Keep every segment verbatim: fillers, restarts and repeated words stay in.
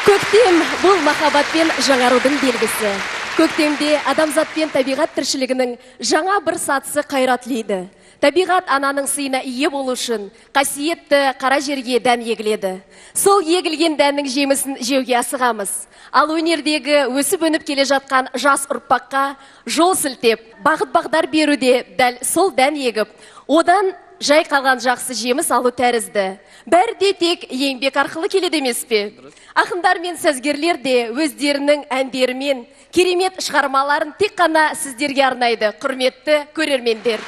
كۆكتېمى بۇ مۇھەببەت پەن ياڭىرىشىنىڭ بەلگىسى. كۆكتېمىدە ئادەمزات پەن تەبىئەت تىرىكچىلىكىنىڭ يېڭى بىر ساتىسى قايراتلايدۇ. تەبىئەت ئانىنىڭ سۈيىگە ئىگە بولۇشىدىن، قەسىيەتتە قارا يەرگە دەم يېگىلىدۇ. سول يېگىلگەن دەمنىڭ يېمىسىنى يەۋگە ئاسىقىمىز. ئالۇن يېرىدىكى ئۆسۈپ ئۆنۈپ كېلىۋاتقان ياش ئۇرپاققا يول سىلتىپ، باغىت باغدار بېرىدۇ، دەل سول دەم يېگىپ، ئۇدان جاي قالغان ياخشى يېمىس ئالۇ تەرىزىدە. بەردى تېك يېڭ بىكار قىلى كېلىدىمىز بى. ئاخىندار مېن سۆزگىرلەردە ئۆزلىرىنىڭ ئەندىرمىن، كېرىمەت چىقارمىلارنى تېك قانا سىزلەرگە ئارنايدۇ، ھۆرمەتلىك كۆرەرمەنلەر.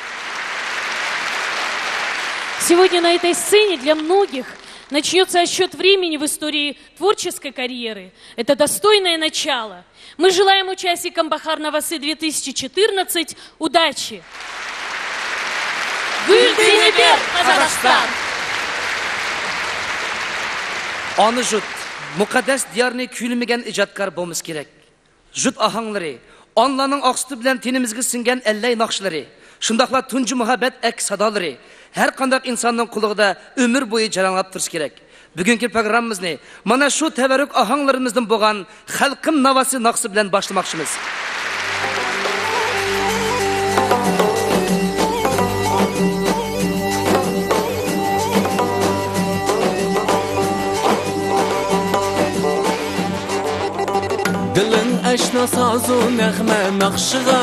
Сегодня на этой сцене для многих начнётся отсчёт времени в истории творческой карьеры. Это достойное начало. Мы желаем участникам «Бахар Навасы» две тысячи четырнадцать удачи! Гүл тени бер, Казахстан! ئانا يۇرت، مۇقەددەس دىيارنى كۈيلىمىگەن ئىجادكار بولمىسا كېرەك. يۇرت ئاھاڭلىرى، ئانىلارنىڭ ئاق سۈتى بىلەن تېنىمىزگە سىڭگەن ئەللەي ناخشىلىرى، شۇنداقلا تۇنجى مۇھەببەت ئەكس سادالىرى، ھەر قانداق ئىنساننىڭ قۇلىقىدا ئۆمۈر بويى جاراڭلاپ تۇرسا كېرەك. بۈگۈنكى پروگراممىمىزنى مانا شۇ تەۋەررۈك ئاھاڭلىرىمىزدىن بولغان خەلقىم ناۋاسى ناخشىسى بىلەن باشلىماقچىمىز. دىلىڭ ئاشنا سازۇ نەغمە ناخشىغا،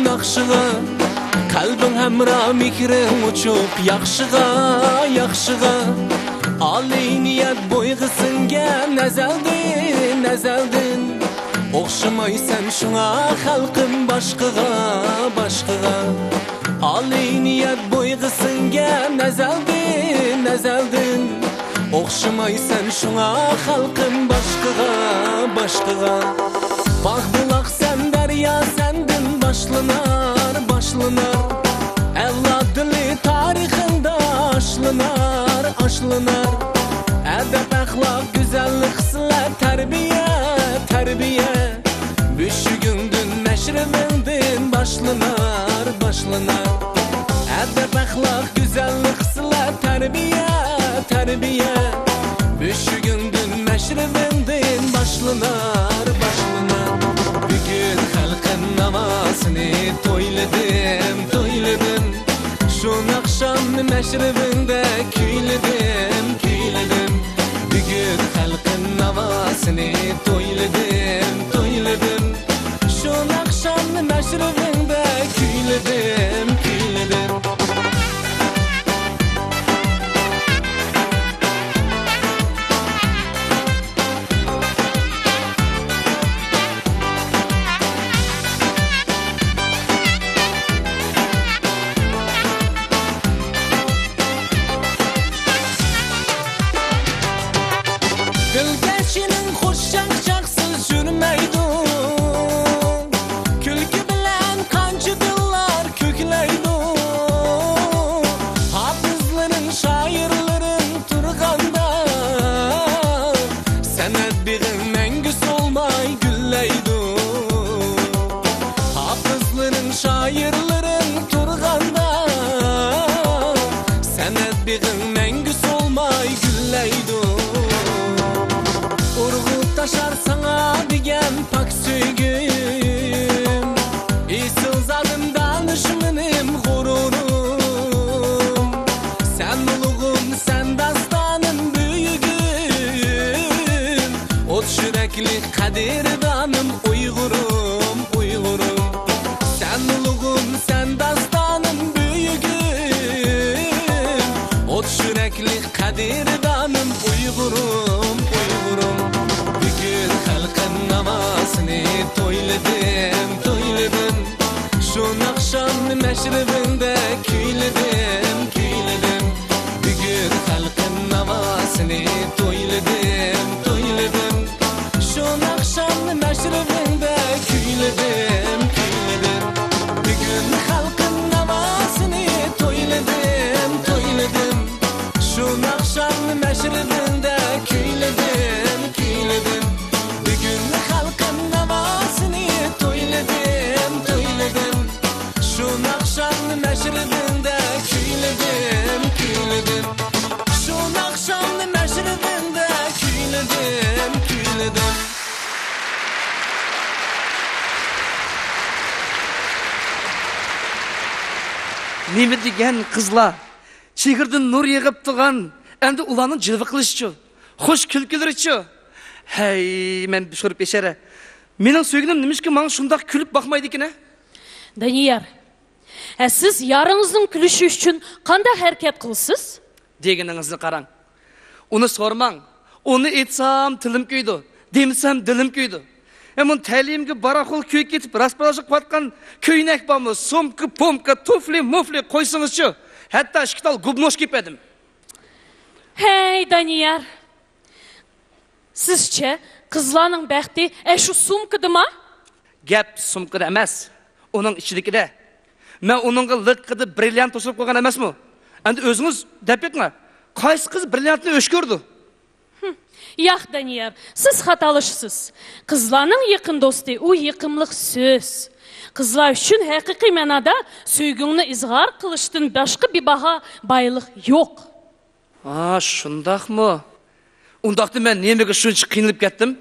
ناخشىغا. قەلبىڭ ھەمراھ مېھرىڭ ئۇچۇپ ياخشىغا، ياخشىغا. ئالىي نىيەت بويغا سىڭگەن ئەزەلدىن، ئەزەلدىن. ئوخشىمايسەن شۇڭا خەلقىم باشقىغا، باشقىغا. ئالىي نىيەت بويغا سىڭگەن ئەزەلدىن، ئەزەلدىن. ئوخشىمايسەن شۇڭا خەلقىم باشقىغا، باشقىغا. باغ بۇلاق سەن دەريا سەندىن باشلىنار، باشلىنار. ئەۋلاد دىلى تارىخىڭدا ئاشلىنار، ئاشلىنار. ئەدەپ ئەخلاق گۈزەللىك خىسلەت تەربىيە، تەربىيە. بۆشۈكۈڭدىن مەشرىبىڭدىن باشلىنار، باشلىنار. ئەدەپ ئەخلاق گۈزەللىك خىسلەت تەربىيە، تەربىيە. بۆشۈكۈڭدىن مەشرىبىڭدىن باشلىنار، باشلىنار. بۈگۈن خەلقىم ناۋاسىنى تويلىدىم، تويلىدىم. شۇ ناخشامنى مەشرىبىڭدە كۈيلىدىم، كۈيلىدىم. بۈگۈن خەلقىم ناۋاسىنى تويلىدىم، تويلىدىم. شۇ ناخشامنى مەشرىبىڭدە كۈيلىدىم، كۈيلىدىم. دىلكەشنىڭ خۇش چاقچاقسىز يۈرمەيدۇ. كۈلكە بىلەن قانچە دىللار كۆكلەيدۇ. ھاپىزلىرىڭ، شائىرلىرىڭ تۇرغاندا، سەنئەت بېغىڭ مەڭگۈ سولماي گۈللەيدۇ. ھاپىزلىرىڭ، شائىرلىرىڭ تۇرغاندا، سەنئەت بېغىڭ مەڭگۈ سولماي گۈللەيدۇ. ئۇرغۇپ تاشار ساڭا دېگەن پاك سۆيگۈم، ئېسىل زادىم، دانىشمىنىم، غۇرۇرۇم. سەن ئۇلۇغۇم، سەن داستانىم، بۈيۈكۈم. ئوت يۈرەكلىك قەدىردانىم، ئۇيغۇرۇم، ئۇيغۇرۇم. سەن ئۇلۇغۇم، سەن داستانىم، بۈيۈكۈم. ئوت يۈرەكلىك قەدىردانىم، ئۇيغۇرۇم، ئۇيغۇرۇم. بۈگۈن خەلقىم ناۋاسىنى تويلىدىم، تويلىدىم. شۇ ناخشامنى مەشرىبىڭدە كۈيلىدىم، كۈيلىدىم. بۈگۈن خەلقىم ناۋاسىنى تويلىدىم، تويلىدىم. شۇ ناخشامنى مەشرىبىڭدە كۈيلىدىم، كۈيلىدىم. بۈگۈن خەلقىم ناۋاسىنى تويلىدىم، تويلىدىم. شۇ ناخشامنى مەشرىبىڭدە كۈيلىدىم، كۈيلىدىم. بۈگۈن خەلقىم ناۋاسىنى تويلىدىم، تويلىدىم. شۇ ناخشامنى مەشرىبىڭدە كۈيلىدىم، كۈيلىدىم. شۇ ناخشامنى مەشرىبىڭدە كۈيلىدىم، كۈيلىدىم. نېمە دېگەن قىزلار! چېھرىدىن نۇر يېغىپ تۇرغان، ئەمدى ئۇلارنىڭ جىلۋە قىلىشىچۇ؟ خوش كۈلكىلىرىچۇ؟ ھەي، مەن بىر شور بىچارە. مېنىڭ سۆيگىنىم نېمىشقا ماڭا شۇنداق كۈلۈپ باقمايدىكىن، ھە؟ دانىيار، ھە، سىز يارىڭىزنىڭ كۈلۈشى ئۈچۈن قانداق ھەرىكەت قىلىسىز؟ دېگىنىڭىزنى قاراڭ. ئۇنى سورىماڭ. ئۇنى ئېيتسام تىلىم كۆيىدۇ، دېمىسەم دىلىم كۆيىدۇ. ھە، مۇنۇ تەلىيىمگە باراقۇل كۆيۈپ كېتىپ، راس-بارا قىلىۋاتقان كۆينەك بارمۇ؟ سومكا، پومكا، تۇفلى، مۇفلى قويسىڭىزچۇ؟ ھەتتا ئىككى تال گۇبنوچ كىيىپ بەردىم. ھەي، دانىيار! سىزچە، قىزلارنىڭ بەختى ئەشۇ سومكىدىما؟ گەپ سومكىدا ئەمەس، ئۇنىڭ ئىچىدىكىدە. مەن ئۇنىڭغا لىققىدە برىليانت توشۇپ قويغان ئەمەسمۇ؟ ئەمدى ئۆزىڭىز دەپ بېقىڭ، قايسى قىز برىليانتنى ئۆچ كۆرىدۇ؟ ھىم، ياق، دانىيار، سىز خاتالىشىسىز. قىزلارنىڭ يېقىن دوستى، ئۇ يېقىملىق سۆز. قىزلار ئۈچۈن ھەقىقىي مەنادا سۆيگۈڭنى ئىزھار قىلىشتىن باشقا بىباھا بايلىق يوق. ھا، شۇنداقمۇ؟ ئۇنداقتا مەن نېمىگە شۇنچە قىينىلىپ كەتتىم؟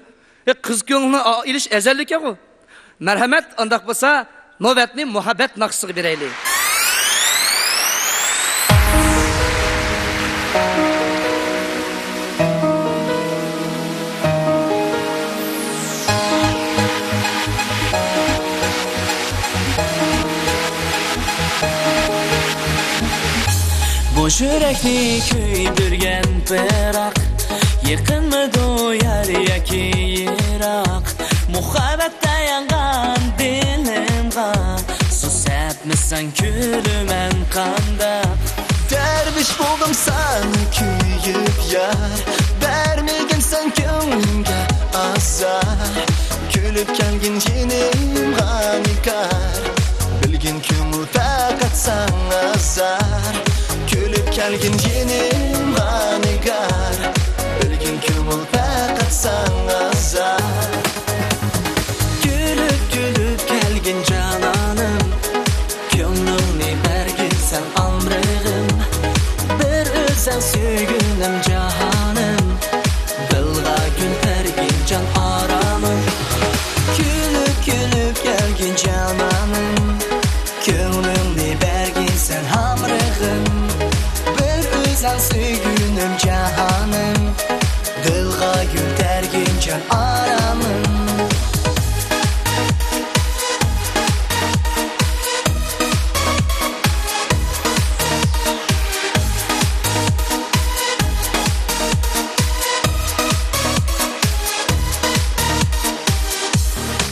ئە، قىز كۆڭلىنى ئا-، ئېلىش ئەزەللىكەنغۇ. مەرھەمەت، ئانداق بولسا، نۆۋەتنى مۇھەببەت ناخشىسىغا بېرەيلى. بۇ يۈرەكنى كۆيدۈرگەن پىراق، يېقىنمىدۇ يار ياكى يىراق؟ مۇھەببەتتە يانغان دىلىمغا، سۇ سەپمىسەڭ كۈلىمەن قانداق؟ دەرۋىش بولدۇم ساڭا كۆيۈپ يار، بەرمىگىنسەن كۆڭلۈمگە ئازار. كۈلۈپ كەلگىن جېنىمغا نىگار، بىلگىن كۆڭۈل پەقەت ساڭا زار. كۈلۈپ كەلگىن جېنىمغا نىگار، بىلگىن كۆڭۈل پەقەت ساڭا زار. كۈلۈپ، كۈلۈپ كەلگىن جانانىم، كۆڭلۈڭنى بەرگىن سەن ئامرىغىن، بىر ئۆزۈڭ سۆيگۈنۈم جاھانىم، دىلغا گۈل بەرگىن جان ئارامىم. كۈلۈپ، كۈلۈپ كەلگىن جانانىم، كۆڭلۈڭنى بەرگىن سەن ئامرىغىن، بىر ئۆزۈڭ سۆيگۈنۈم جاھانىم، دىلغا گۈل بەرگىن جان ئارامىم.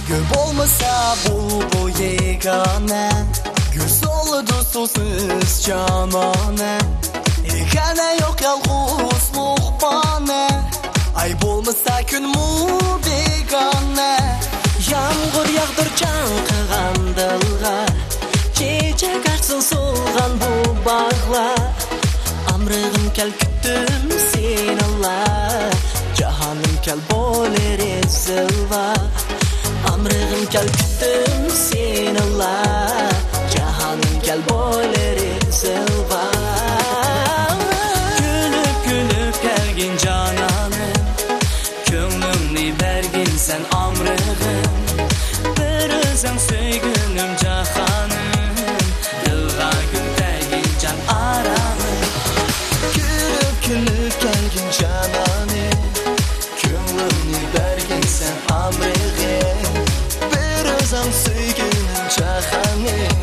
گۈل بولمىسا بۇ، بۇ يېگانە، گۈل سولىدۇ سۇسىز جانانە. يېگانە يوق، يالغۇزلۇق بانە، ئاي بولمىسا كۈنمۇ بىگانە. يامغۇر ياغدۇر چاڭقىغان دىلغا، چېچەك ئاچسۇن سولغان بۇ باغلار. ئامرىغىم كەل كۈتتۈم سېنىلا، جاھانىم كەل بويلىرى زىلۋا. ئامرىغىم كەل كۈتتۈم سېنىلا، جاھانىم كەل بويلىرى زىلۋا. كۈلۈپ كۈلۈپ كەلگىن جانانىم، كۆڭلۈڭنى بەرگىن سەن ئامرىغىم، بىر ئۆزۈڭ سۆيگۈنۈم جاھانىم، دىلغا گۈل بەرگىن جان ئارامىم. كۈلۈپ كۈلۈپ كەلگىن جانانىم، كۆڭلۈڭنى بەرگىن سەن ئامرىغىم، بىر ئۆزۈڭ سۆيگۈنۈم جاھانىم،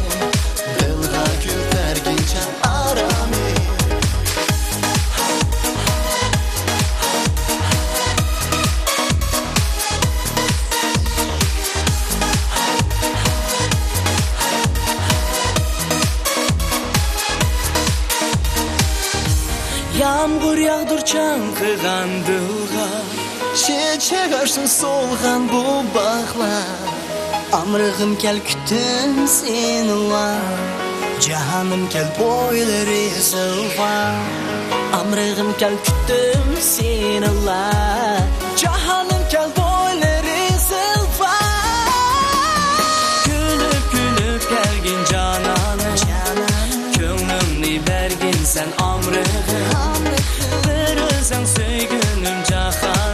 دىلغا گۈل بەرگىن جان ئارامىم. يامغۇر ياغدۇر چاڭقىغان دىلغا، چېچەك ئاچسۇن سولغان بۇ باغلار. ئامرىغىم كەل كۈتتۈم سېنىلا، جاھانىم كەل بويلىرى زىلۋا. ئامرىغىم كەل كۈتتۈم سېنىلا، جاھانىم كەل بويلىرى زىلۋا. كۈلۈپ كۈلۈپ كەلگىن جانانىم، كۆڭلۈڭنى بەرگىن سەن ئامرىغىم، بىر ئۆزۈڭ سۆيگۈنۈم جاھانىم.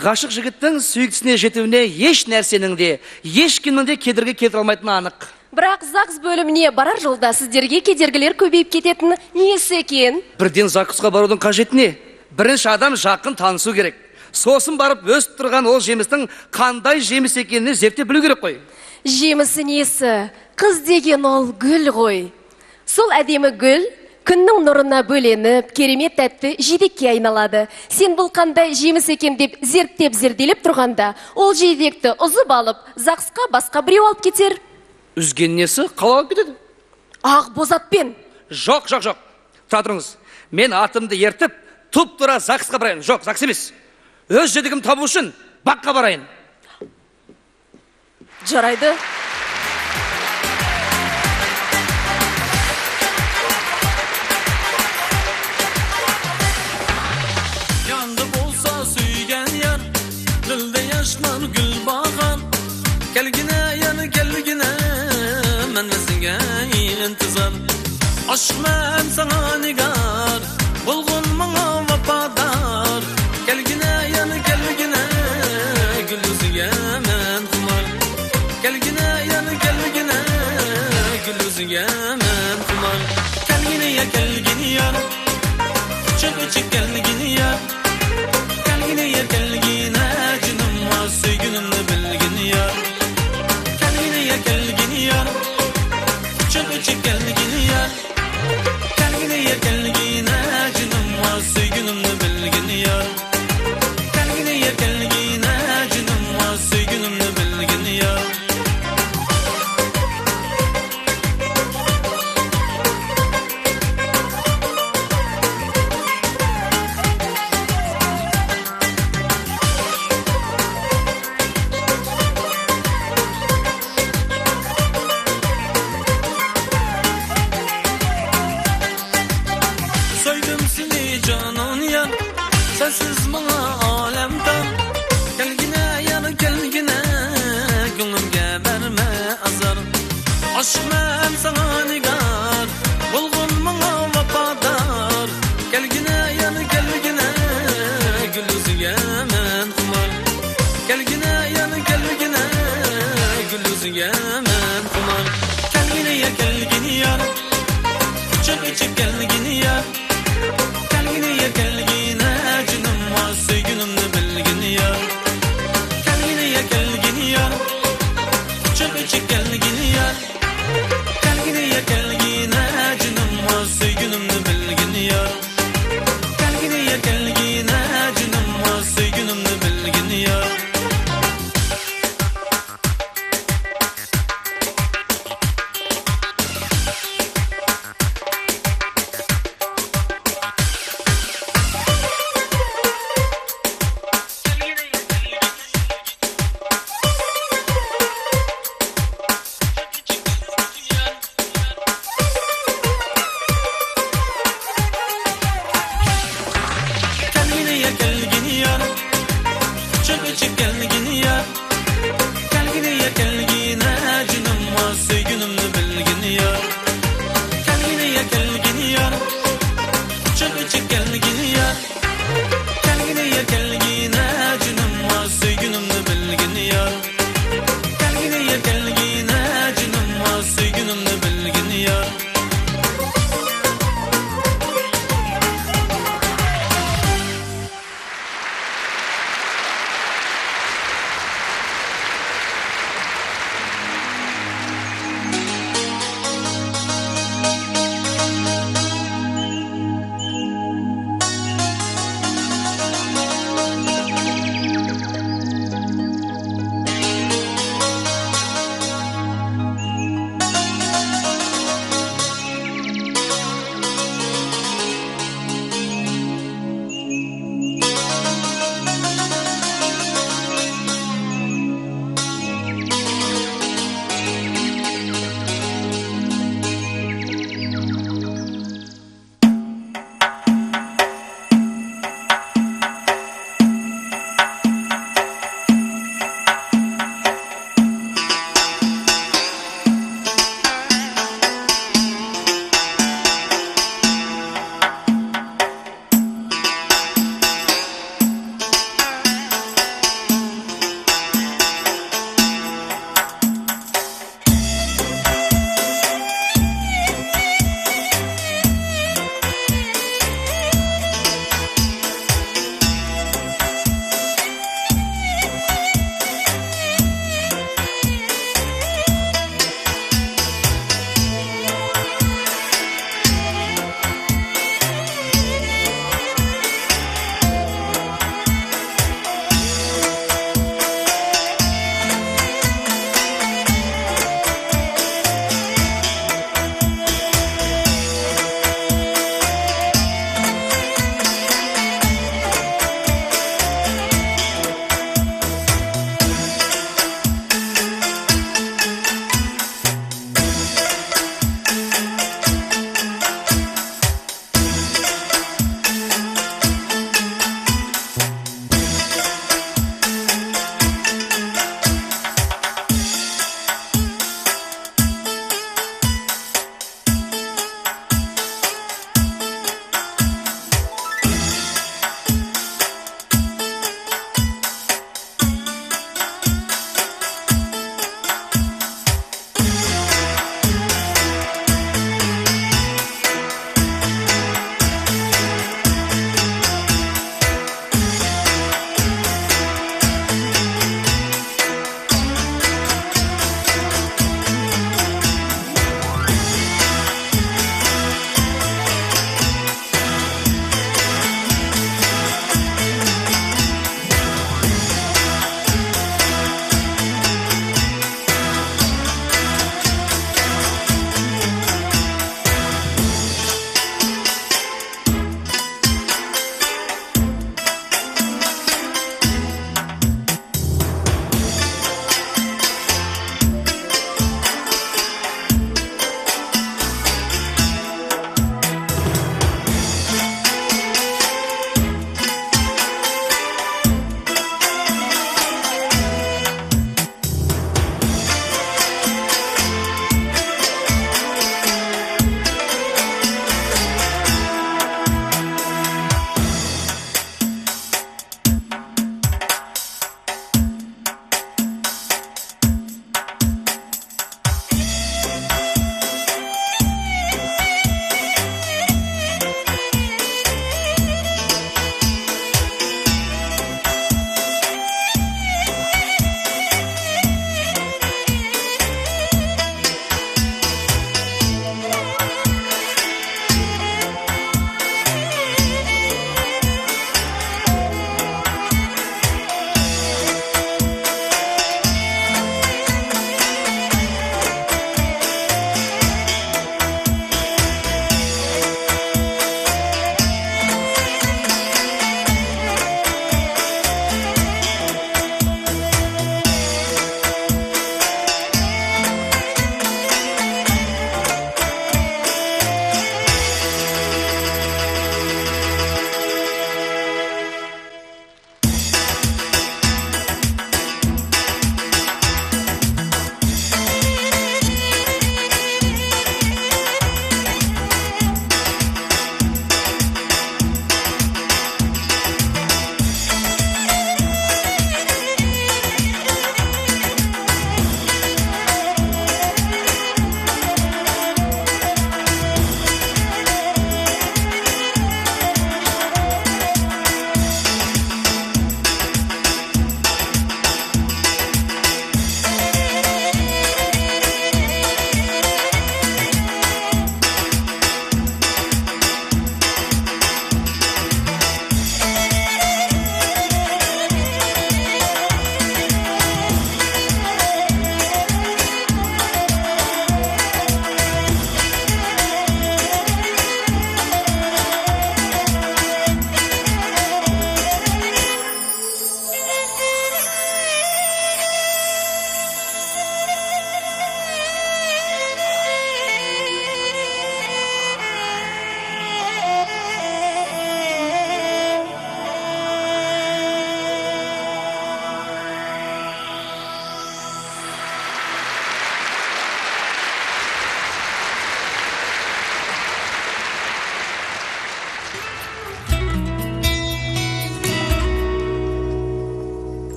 غاشىق يىگىتنىڭ سۆيگۈسىنى، يېتىۋىنى ھېچ نەرسىنىڭدى، ھېچكىمنىڭدى كېدىرگە كېلتۈرەلمەيتىنى ئانىق. بىراق زاگس بۆلۈمىنى بارار يولدا سىزلەرگە كېدىرگىلەر كۆپىيىپ كېتەتتىن نېسى ئىكەن؟ بىردىن زاگسقا بارۇدىن قاچىتنى. بىرىنچى ئادەم ياقىن تانسۇ كېرەك. سوسۇن بارىپ ئۆسۈپ تۇرغان ئول يېمىسنىڭ قانداي يېمىس ئىكەننى زېرىكتە بىلىۋ كېرەك قوي. يېمىسى نېسى؟ قىز دېگەن ئول گۈل غوي. سول ئەدىمى گۈل، كۈننىڭ نۇرىنا بۆلىنىپ، كېرىمىيەت تەتتى يىدىككە ئاينالادى. سېن بۇلقاندا يېمىس ئىكەن دەپ زېرىكتە زېرىدىلەپ تۇرغاندا، ئول يىدىكتە ئۇزۇپ ئالىپ، زاگسقا باسقا بىرەۋ ئالىپ كېتەر. ئۈزگەن نېسى قالاپ كېتىدۇ. ئاغ بوزاتپىن. ياق، ياق، ياق. تۇرۇڭ. مەن ئاتىمنى يېرىتىپ، تۇپتۇرا زاگسقا بارايىن. ياق، زاگس ئەمەس. ئۆز يېدىكىم تاپۇشۇن باغقا بارايىن. جارايدۇ. ياندا بولسا سۆيگەن يار، دىلدا ياشنار گۈل باغار. كەلگىنە يەنە كەلگىنە، مەن سەڭگە ئىنتىزار. ئاشىقمەن ساڭا نىگار، بولغىن ماڭا ۋاپادار. كەلگىنە يەنە كەلگىنە، گۈل يۈزىگە مەن خۇمار. كەلگىنە يەنە كەلگىنە، گۈل يۈزىگە مەن خۇمار. كەلگىنە يا كەلگىنە يار، قۇچاق ئېچىپ كەلگىنە يار. كەلگىنە يا كەلگىنە، جېنىمغا سۆيگىنىمنى بىلگىنە يار. كەلگىنە يا كەلگىنە يار، قۇچاق ئېچىپ كەلگىنە يار. كەلگىنە يا كەلگىنە، جېنىمغا سۆيگىنىمنى بىلگىنە يار. كەلگىنە يا كەلگىنە، جېنىمغا سۆيگىنىمنى بىلگىنە يار. سۆيدۈم سېنى جانان يار، سەنسىز ماڭا ئالەم تار. كەلگىنە يار، كەلگىنە، كۆڭلۈمگە بەرمە ئازار. ئاشىقمەن ساڭا نىگار، بولغىن ماڭا ۋاپادار. كەلگىنە يار، كەلگىنە، گۈل يۈزىگە مەن خۇمار. كەلگىنە يار، كەلگىنە، گۈل يۈزىگە مەن خۇمار. كەلگىنە يا كەلگىنە يار، قۇچاق ئېچىپ كەلگىنە يار. كەلگىنە يا كەلگىنە، جېنىمغا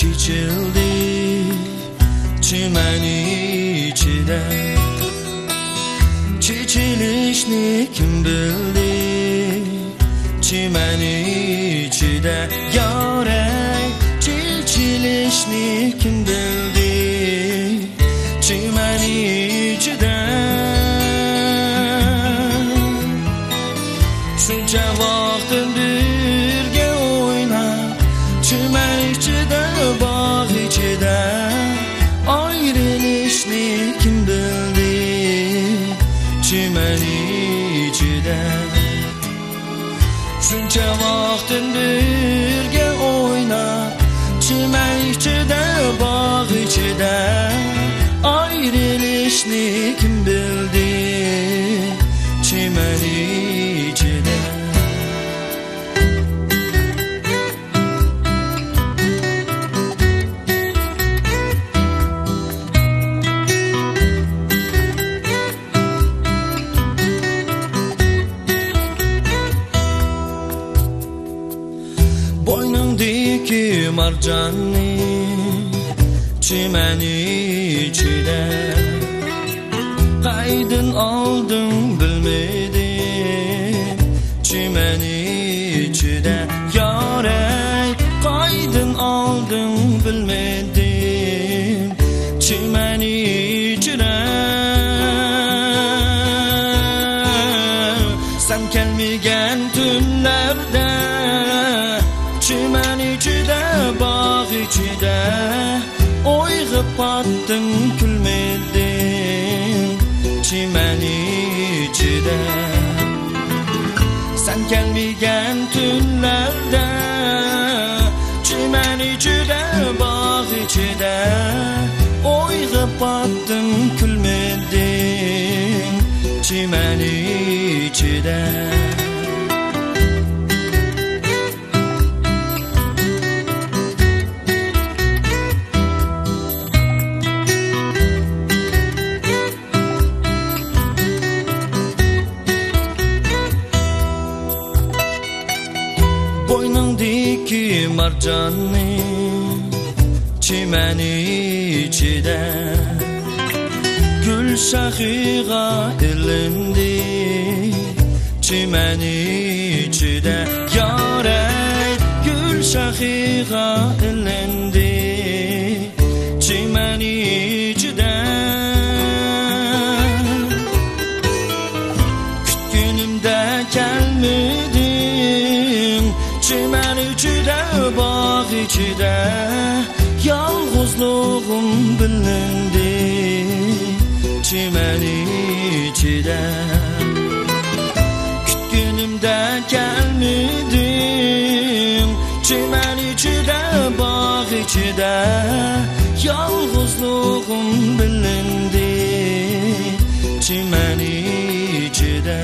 چېچىلدى چىمەن ئىچىدە. چېچىلىشنى كىم بىلدى چىمەن ئىچىدە؟ يارەي، چېچىلىشنى كىم بىلدى چىمەن ئىچىدە؟ شۇنچە ۋاقىت بىرگە ئويناپ، چىمەن ئىچىدە، باغ ئىچىدە، ئايرىلىشنى كىم بىلدى چىمەن ئىچىدە؟ شۇنچە ۋاقىت بىرگە ئويناپ، چىمەن ئىچىدە، باغ ئىچىدە، ئايرىلىشنى كىم بىلدى چىمەن ئىچىدە؟ بوينۇڭدىكى مارجاننى چىمەن ئىچىدە قايدىن ئالدىڭ بىلمىدىم، چىمەن ئىچىدە، يارەي، قايدىن ئالدىڭ بىلمىدىم، چىمەن ئىچىدە. سەن كەلمىگەن تۈنلەردە، چىمەن ئىچىدە، باغ ئىچىدە، ئويغا پاتتىم، كۈلمىدىم، چىمەن ئىچىدە. سەن كەلمىگەن تۈنلەردە، چىمەن ئىچىدە، باغ ئىچىدە، ئويغا پاتتىم، كۈلمىدىم، چىمەن ئىچىدە. بوينۇڭدىكى مارجاننى چىمەن ئىچىدە، گۈل شاخىغا ئىلىندى، چىمەن ئىچىدە، يارەي، گۈل شاخىغا ئىلىندى، چىمەن ئىچىدە. كۈتكىنىمدە كەلمىدىڭ، چىمەن ئىچىدە، باغ ئىچىدە، يالغۇزلۇغۇم بىلىندى، چىمەن ئىچىدە. كۈتكىنىمدە كەلمىدىڭ، چىمەن ئىچىدە، باغ ئىچىدە، يالغۇزلۇغۇم بىلىندى، چىمەن ئىچىدە.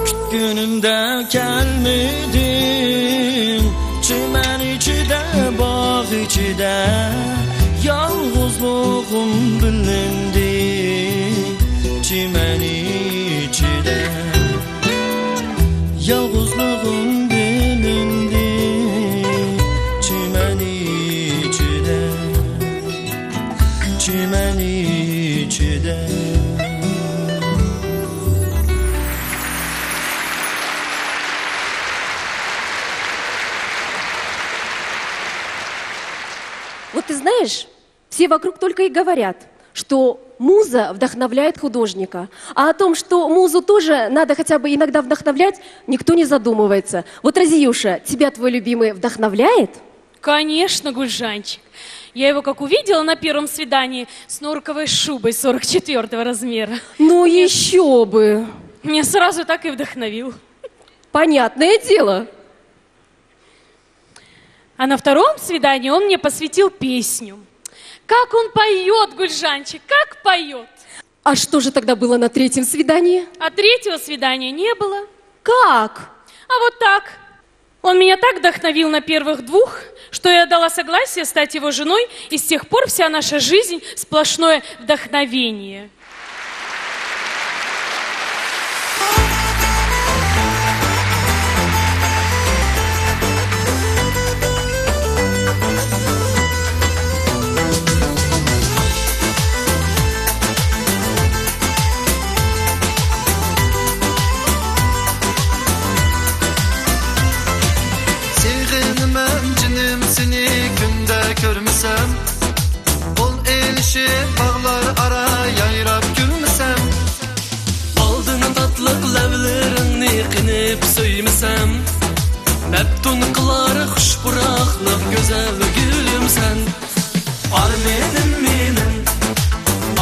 كۈتكىنىمدە كەلمىدىڭ، چىمەن ئىچىدە، باغ ئىچىدە، يالغۇزلۇغۇم بىلىندى، چىمەن ئىچىدە. يالغۇزلۇغۇم بىلىندى، چىمەن ئىچىدە، چىمەن ئىچىدە. Вот ты знаешь, все вокруг только и говорят, что муза вдохновляет художника. А о том, что музу тоже надо хотя бы иногда вдохновлять, никто не задумывается. Вот, Разиюша, тебя твой любимый вдохновляет? Конечно, Гульжанчик. Я его как увидела на первом свидании с норковой шубой сорок четвёртого размера. Ну, еще бы. Меня сразу так и вдохновил. Понятное дело. А на втором свидании он мне посвятил песню. Как он поёт, Гульжанчик, как поёт! А что же тогда было на третьем свидании? А третьего свидания не было. Как? А вот так. Он меня так вдохновил на первых двух, что я дала согласие стать его женой, и с тех пор вся наша жизнь — сплошное вдохновение. سېغىنىمەن جېنىم سېنى كۈندە كۆرمىسەم، قول ئېلىشىپ باغلار ئارا يايراپ كۈلمىسەم، ئالدىن تاتلىق لەۋلىرىڭنى قېنىپ سۆيمىسەم، مەپتۇن قىلار خۇش پۇراقلىق گۈزەل گۈلۈمسەن. ئارمىنىم مېنىڭ،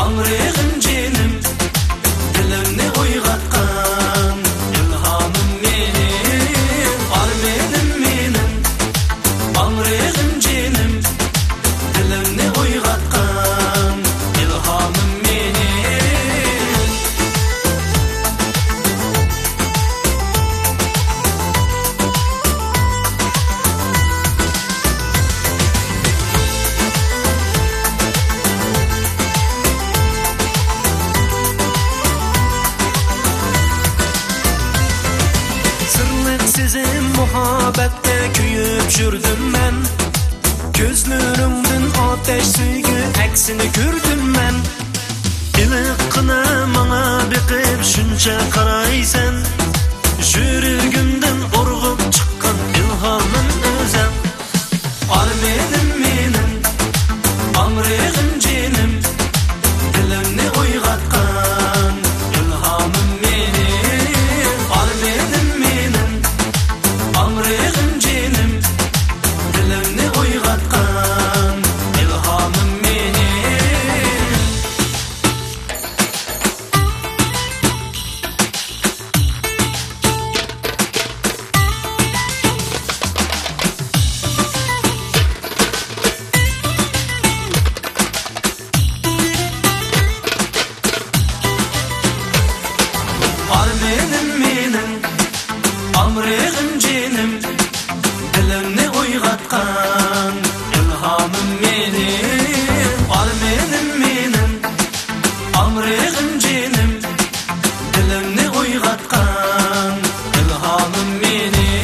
ئاڭرىغىن جېنىم، دىلىمنى ئويغاتقان ئىلھامىم مېنىڭ. ئارمىنىم مېنىڭ، ئاڭرىغىن جېنىم، دىلىمنى ئويغاتقان ئىلھامىم مېنىڭ. سىرلىق سېزىم مۇھەببەتكە كۆيۈپ يۈردۈم مەن. كۆزلىرىڭدىن ئاتەش سۆيگۈ ئەكسىنى كۆردۈم مەن. ئىلىققىنا ماڭا بېقىپ شۇنچە قارايسەن، يۈرىكىمدىن ئۇرغۇپ چىققان ئىلھامىم ئۆزەڭ. ئارمىنىم مېنىڭ، ئاڭرىغىن جېنىم، دىلىمنى ئويغاتقان ئىلھامىم مېنىڭ. ئارمىنىم مېنىڭ، ئاڭرىغىن جېنىم، دىلىمنى ئويغاتقان ئىلھامىم مېنىڭ. ئارمىنىم مېنىڭ، ئاڭرىغىن جېنىم، دىلىمنى ئويغاتقان ئىلھامىم مېنىڭ. ئارمىنىم مېنىڭ، ئاڭرىغىن جېنىم، دىلىمنى ئويغاتقان ئىلھامىم مېنىڭ.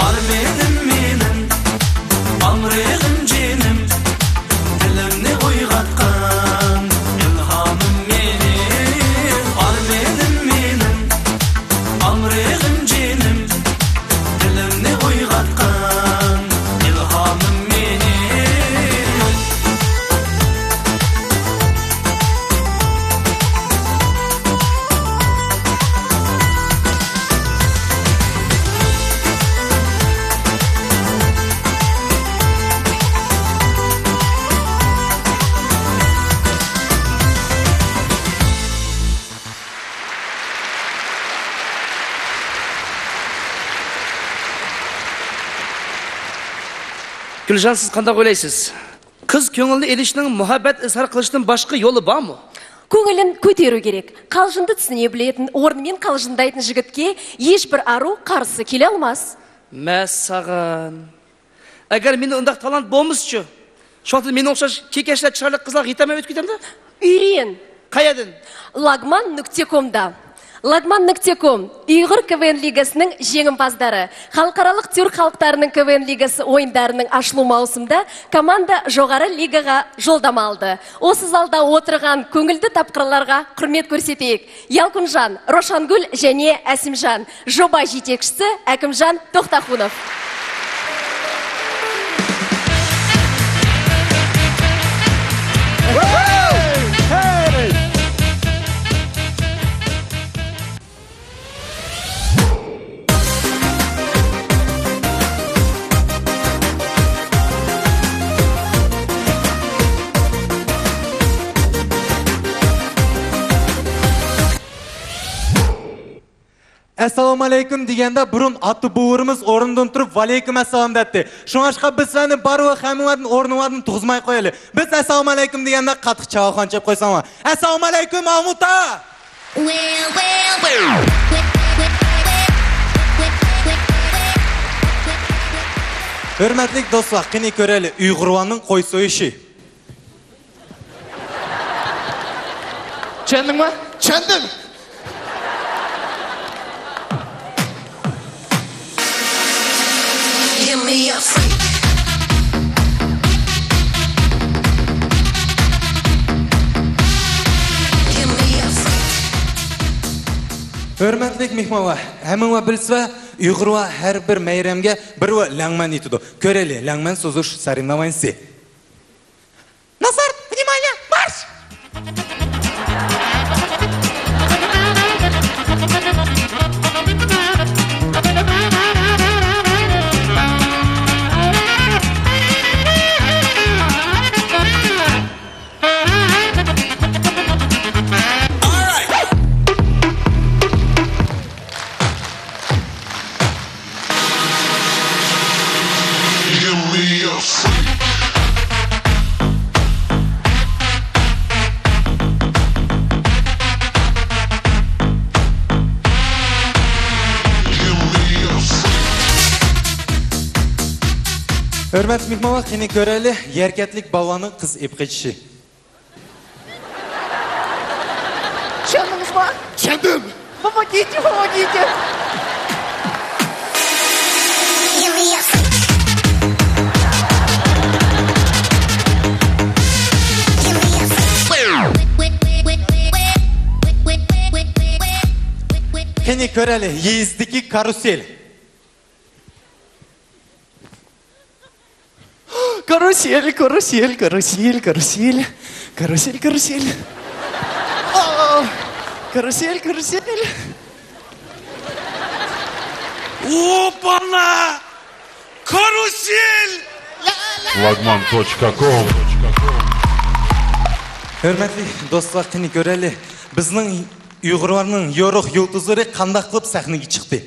ئارمىنىم مېنىڭ، ئاڭرىغىن جېنىم، دىلىمنى ئويغاتقان ئىلھامىم مېنىڭ. ئارمىنىم مېنىڭ، ئاڭرىغىن جېنىم، دىلىمنى ئويغاتقان ئىلھامىم مېنىڭ. گۈلجان، سىز قانداق ئويلايسىز؟ قىز كۆڭۈلنى ئېلىشنىڭ مۇھەببەت ئىزھار قىلىشتىن باشقا يولى بارمۇ؟ كۆڭلىنى كۆتۈرۈۋ كېرەك. قالجىندا تىسنى بىلەيتىن، ئورنى مېنى قالجىندايتىن يىگىتكە ھېچبىر ئارۇ قارىسى كېلەلماس. مەسساغان. ئەگەر مېنى ئۇنداق تالانت بولمىسىچۇ؟ شۇ ۋاقىتتا مېنىڭ ئوخشاش كېكەچلەر، چىرايلىق قىزلارغا يېتەلمەي ئۆتۈپ كېتەمدۇ؟ ئۆرۈيۈن. قەيەردىن؟ لاگمان نۇقتە كومدا. لاگمان نۇقتە كوم، ئۇيغۇر كىۋېن لىگىسىنىڭ يېڭىمپازلىرى، خەلقئارالىق تۈرك خەلقلىرىنىڭ كىۋېن لىگىسى ئويۇنلىرىنىڭ ئاشلىما ماۋسۇمىدا كوماندا جوغارى لىگىغا يولدام ئالدى. ئۇ سىزالدا ئولتۇرغان كۆڭۈلدە تاپقىرلارغا ھۆرمەت كۆرسىتىيىك. يالقۇنجان، روشانگۈل جەنى ئەسىمجان. جوبا جېتەكچىسى ئەكىمجان توختاخۇنوف. ئەسسالامۇئەلەيكۇم دېگەندە، بۇرۇن ئاتا-بوۋىلىرىمىز ئورنىدىن تۇرۇپ، ۋەئەلەيكۇم ئەسسالام دەيتتى. شۇڭلاشقا بىز سىلەرنى بارىۋېرىپ ھەممىڭلاردىن ئورنۇڭلاردىن تۇرغۇزماي قويايلى. بىز ئەسسالامۇئەلەيكۇم دېگەندە قاتتىق چاۋاخان چېلىپ قويساڭلار. ئەسسالامۇئەلەيكۇم، ئاۋۇتا! Well, well, well. ھۆرمەتلىك دوستلار، قېنى كۆرەيلى ئۇيغۇرۋاننىڭ قوي سويۇشى. چۈشەندىڭمۇ؟ چۈشەندىم. Give me a freak. Give me a freak. ھۆرمەتلىك مېھمانلار، ھەممىڭلار بىلىسىلەر، ئۇيغۇرلار ھەر بىر مەيرەمگە بىر لەڭمەن ئېيتىدۇ. كۆرەيلى، لەڭمەن سوزۇش سارىنامىسى. نازار، внимание, марш! ھۆرمەتلىك مېھمانلار، قېنى كۆرەيلى، يەركەنتلىك بالىلارنىڭ قىز ئېلىپ قېچىشى. چۈشەندىڭىزمۇ؟ چۈشەندىم. Помогите, помогите. قېنى كۆرەيلى، يېزىدىكى كارۇسېل. كارۇسېل، كارۇسېل، كارۇسېل، كارۇسېل. كارۇسېل، كارۇسېل. ئا، كارۇسېل، كارۇسېل. ئوپانا! كارۇسېل! Flagman точка com. ھۆرمەتلىك دوستلار، قېنى كۆرەيلى، بىزنىڭ ئۇيغۇرلارنىڭ يورۇق يۇلتۇزلىرى قانداق قىلىپ سەھنىگە چىقتى؟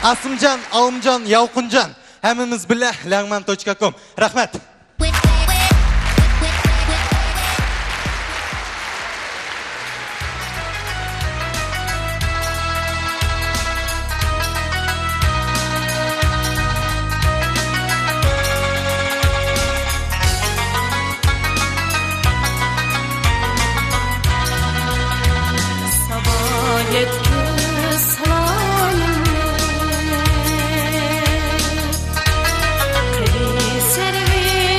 ئاسىمجان، ئالىمجان، يالقۇنجان، ھەممىمىز بىللە لەڭمەن توچكا كوم. رەھمەت. سابا يەتكۈز سالامىمنى، قېنى سەرۋى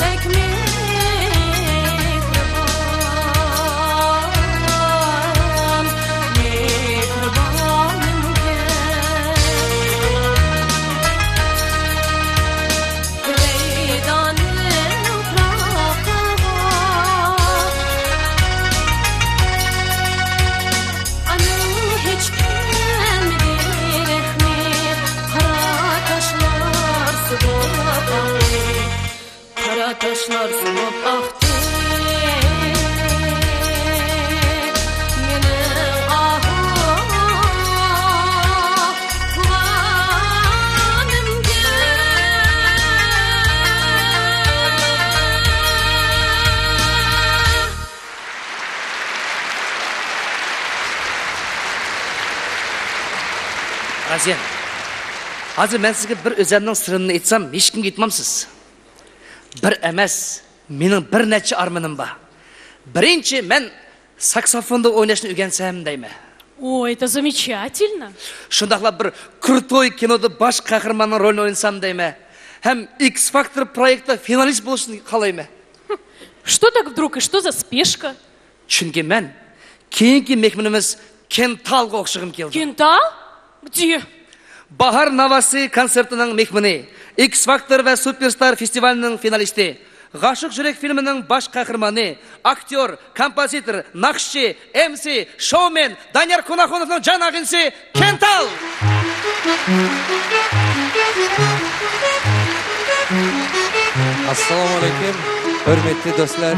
بەك مېھرىبان، مېھرىبانىمكەن. قارا تاشلار سۇنۇپ ئاقتى مېنىڭ ئاھۇ قۇۋانىمدىن. رازىيە، ھازىر مەن سىزگە بىر ئۆزەمنىڭ سىرىنى ئېيتسام، ھېچكىمگە ئېيتمامسىز؟ بىر ئەمەس، مېنىڭ بىر نەچچە ئارمىنىم بار. بىرىنچى، مەن ساكسوفوندا ئويناشنى ئۆگەنسەم دەيمەن. О, это замечательно! شۇنداقلا بىر كرутوي كىنودا باش قەھرىماننىڭ رولىنى ئوينىسام دەيمەن. ھەم ئىكس فاكتور پرويېكتىدا فىنالىست بولۇشنى خالايمەن. Что так вдруг и что за спешка? چۈنكى مەن كېيىنكى مېھمىنىمىز كېنتالغا ئوخشىغۇم كېلىدۇ. كېنتال؟ Где? باھار ناۋاسى كونسېرتىنىڭ مېھمىنى، ئىكس فاكتور ۋە سۇپېرستار فېستىۋالىنىڭ فىنالىستى، غاشىق يۈرەك فىلىمىنىڭ باش قەھرىمانى، ئاكتيور، كومپوزىتور، ناخشىچى، ئېم سى، شوۋمېن دانىيار كۇناخۇنوفنىڭ جان ئاغىنىسى كېنتال! ئەسسالامۇ ئەلەيكۇم، ھۆرمەتلىك دوستلار.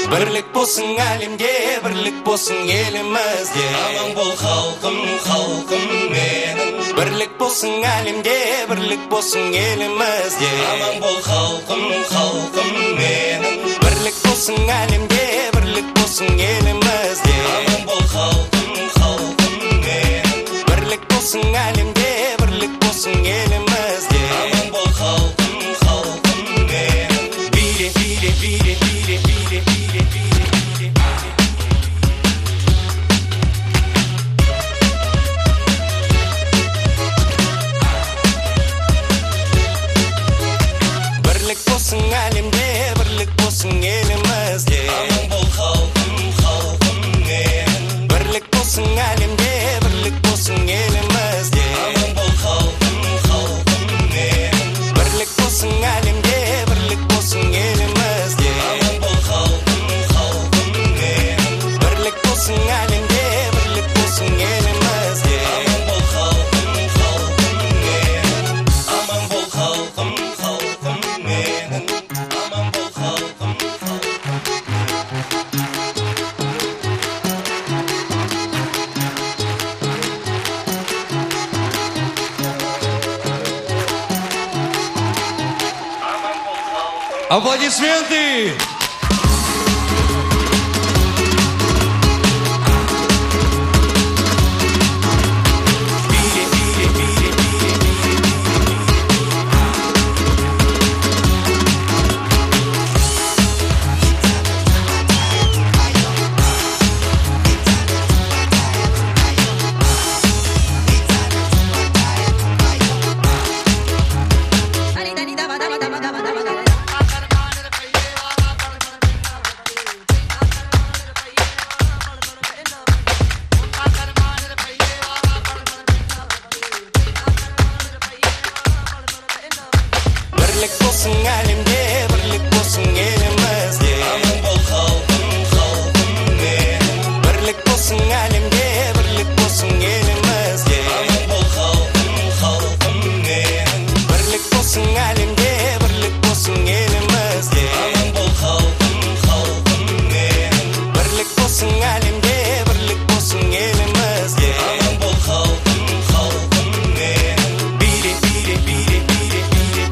بىرلىك بولسۇن ئەلەمگە، بىرلىك بولسۇن ئېلىمىزگە. ئامان بول خەلقىم، خەلقىم مېنىڭ. بىرلىك بولسۇن ئەلەمگە، بىرلىك بولسۇن ئېلىمىزگە. ئامان بول خەلقىم، خەلقىم مېنىڭ. بىرلىك بولسۇن ئەلەمگە، بىرلىك بولسۇن ئېلىمىزگە. ئامان بول خەلقىم، خەلقىم مېنىڭ. بىرلىك بولسۇن ئەلەمگە، بىرلىك بولسۇن ئېلىمىزگە. ئامان بول خەلقىم، خەلقىم مېنىڭ. بىلە، بىلە، بىلە، بىلە، بىلە، بىلە، بىلە. بىرلىك بولسۇن ئەلەمگە، بىرلىك بولسۇن ئېلىمىزگە. ئامان بول خەلقىم، خەلقىم مېنىڭ. بىرلىك بولسۇن ئەلەمگە، بىرلىك بولسۇن ئېلىمىزگە. ئامان بول خەلقىم، خەلقىم مېنىڭ. بىرلىك بولسۇن ئەلەمگە، بىرلىك بولسۇن ئېلىمىزگە. ئامان بول خەلقىم، خەلقىم مېنىڭ. بىرلىك بولسۇن ئەلەمگە، بىرلىك بولسۇن ئېلىمىزگە. ئامان بول خەلقىم، خەلقىم مېنىڭ. ئامان بول خەلقىم، خەلقىم مېنىڭ. ئامان بول خەلقىم، خەلقىم. Аплодисменты! بىرلىك بولسۇن ئەلەمگە، بىرلىك بولسۇن ئېلىمىزگە. ئامان بول خەلقىم، خەلقىم مېنىڭ. بىرلىك بولسۇن ئەلەمگە، بىرلىك بولسۇن ئېلىمىزگە. ئامان بول خەلقىم، خەلقىم مېنىڭ. بىرلىك بولسۇن ئەلەمگە، بىرلىك بولسۇن ئېلىمىزگە. ئامان بول خەلقىم، خەلقىم مېنىڭ. بىرلىك بولسۇن ئەلەمگە، بىرلىك بولسۇن ئېلىمىزگە. ئامان بول خەلقىم، خەلقىم مېنىڭ. بىلە، بىلە، بىلە، بىلە.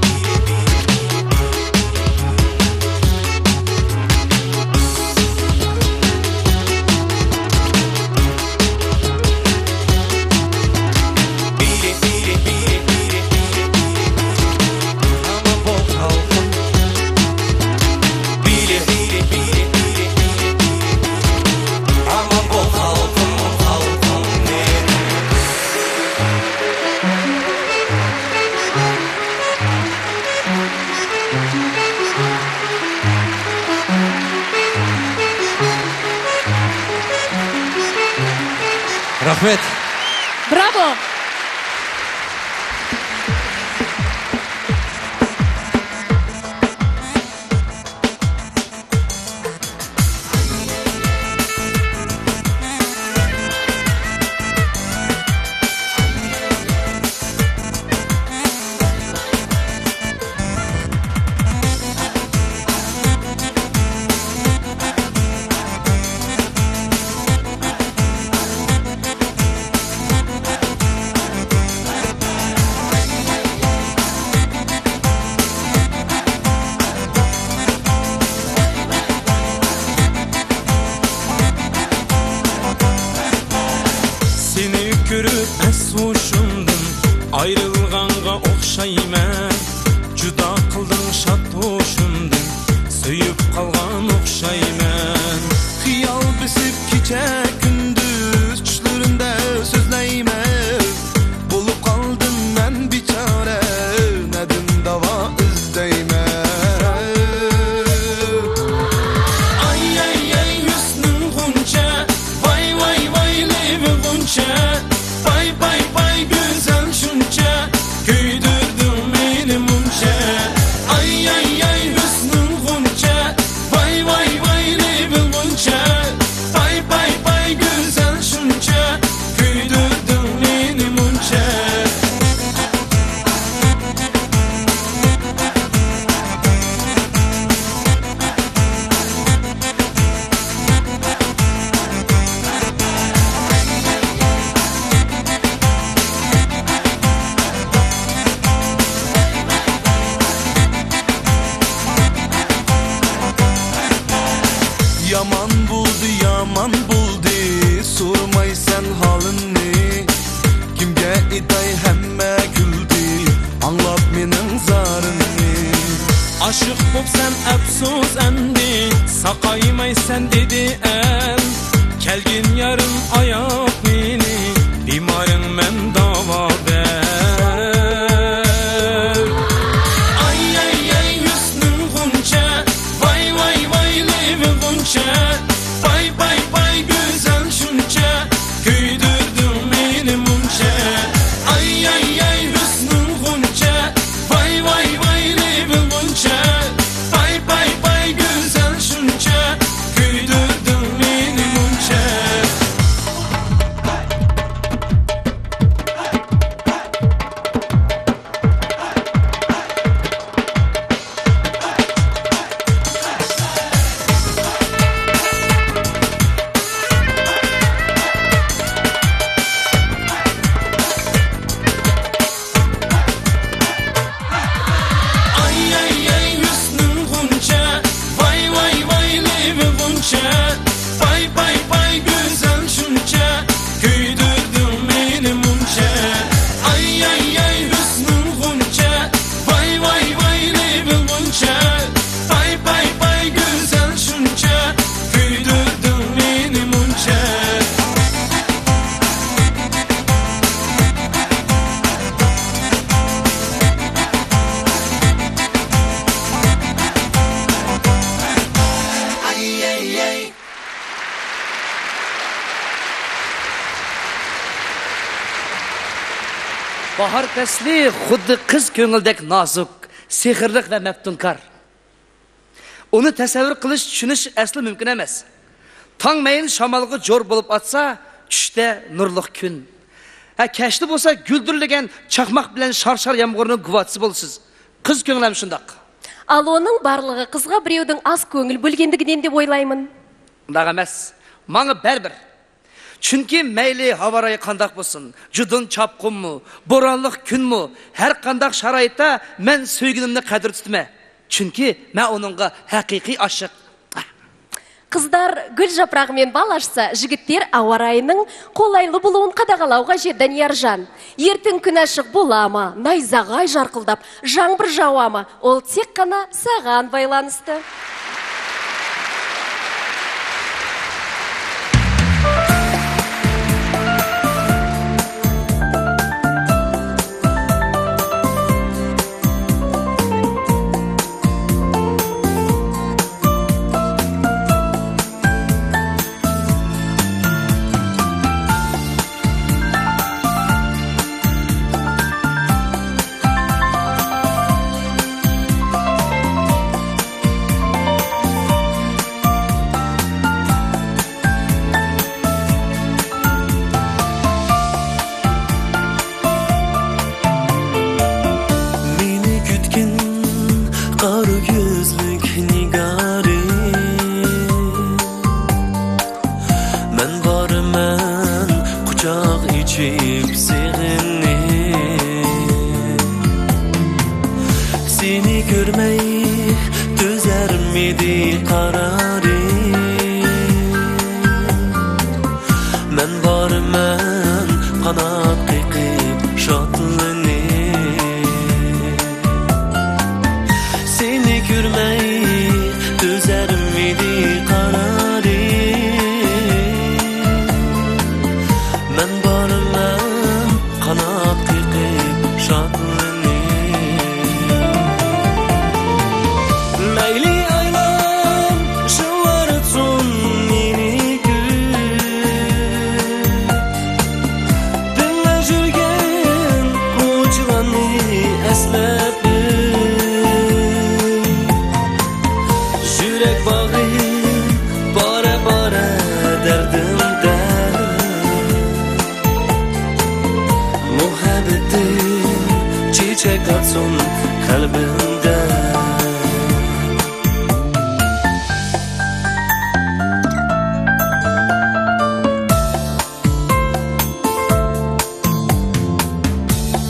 رەھمەت. براۋو! سېنى كۆرۈپ ئەس ھوشۇمدىن ئايرىلغانغا ئوخشايمەن. جۇدا قىلدىڭ شاد ھوشۇمدىن، سۆيۈپ قالغان ئوخشايمەن. خىيال بېسىپ كېچە كۈندۈز، چۈشلىرىمدە سۆزلەيمەن. بولۇپ قالدىم مەن بىچارە، نەدىن داۋا ئىزدەيمەن؟ ئاي، ئاي، ئاي، ھۆسنۈڭ غۇنچە، ۋاي، ۋاي، ۋاي، لېۋىڭ غۇنچە، پاي، پاي، پاي، گۈزەل شۇنچە، كۆيدۈردۈڭ مېنى مۇنچە. ئاي، ئاي، ئاي، ھۆسنۈڭ غۇنچە، ۋاي، ۋاي، ۋاي، لېۋىڭ غۇنچە، پاي، پاي، پاي، گۈزەل شۇنچە، كۆيدۈردۈڭ مېنى مۇنچە. يامان بولدى، يامان بولدى، سورىمايسەن ھالىمنى. كىمگە ئېيتاي، ھەممە كۈلدى، ئاڭلاپ مېنىڭ زارىمنى. ئاشىق بوپسەن ئەپسۇس ئەمدى، ساقايمايسەن دېدى ئەل. كەلگىن يارىم ئاياپ مېنى، بىمارىڭ مەن داۋابەر. ئاي، ئاي، ئاي، ھۆسنۈڭ غۇنچە، ۋاي، ۋاي، ۋاي، لېۋىڭ غۇنچە، پاي، پاي، پاي، گۈزەل شۇنچە، كۆيدۈردۈڭ مېنى مۇنچە. ئاي، ئاي، ئاي، ھۆسنۈڭ غۇنچە، ۋاي، ۋاي، ۋاي، لېۋىڭ غۇنچە، پاي، پاي، پاي، گۈزەل شۇنچە، كۆيدۈردۈڭ مېنى مۇنچە. ئاي، ئاي، ئاي، ھۆسنۈڭ غۇنچە، ۋاي، ۋاي، ۋاي، لېۋىڭ غۇنچە، پاي، پاي، پاي، گۈزەل شۇنچە، كۆيدۈردۈڭ مېنى مۇنچە. ئاي، ئاي، ئاي، ھۆسنۈڭ غۇنچە، ۋاي، ۋاي، ۋاي، لېۋىڭ غۇنچە، پاي، پاي، پاي، گۈزەل شۇنچە، كۆيدۈردۈڭ مېنى مۇنچە. باھار پەسلى خۇددى قىز كۆڭلىدەك نازۇك، سېھىرلىق ۋە مەپتۇنكار. ئۇنى تەسەۋۋۇر قىلىش، چۈشىنىش ئەسلا مۇمكىن ئەمەس. تاڭ مەيىن شامالغا جور بولۇپ ئاتسا، چۈشتە نۇرلۇق كۈن. ھە، كەچتە بولسا گۈلدۈرلىگەن چاقماق بىلەن شار-شار يامغۇرنىڭ گۇۋاھچىسى بولىسىز. قىز كۆڭلەم شۇنداق. ئالونىڭ بارلىقى قىزغا بىرەۋدىڭ ئاز كۆڭۈل بۆلگەندىكىنى دەپ ئويلايمەن. ئۇنداق ئەمەس. ماڭا بەرىبىر. چۈنكى مەيلى ھاۋا رايى قانداق بولسۇن، جۇدۇن چاپقۇنمۇ، بورانلىق كۈنمۇ، ھەر قانداق شارائىتتا مەن سۆيگىنىمنى قەدىر تۇتىمەن. چۈنكى مەن ئۇنىڭغا ھەقىقىي ئاشىق. قىزلار گۈل ياپراغى مەن باغلاشسا، يىگىتلەر ھاۋا رايىنىڭ قولايلىق بولۇشىنى قاداغالاۋغا ياردەم يارىشان. يېرىتىن كۈن ئاشىق بولامۇ، نايزاغاي يارقىلداپ، ژاڭبۇر جاۋامۇ، ئۇ تېخىقىنا ساغان بايلانىستى. سېنى كۆرمەي تۈزەرمىدى قارارىم. مەن بارىمەن قانات قېقىپ شادلىنىپ. سېنى كۆرمەي تۈزەرمىدى قارارىم. مەن بارىمەن قانات قېقىپ شادلىنىپ. مەيلى ئايلار شىللارتسۇن مېنى كۈن. بىللە يۈرگەن كوچىلارنى ئەسلەپ يۈرەك باغرىم پارە-پارە دەردىمدە. مۇھەببىتىم چېچەك ئاتسۇن قەلبىمدە.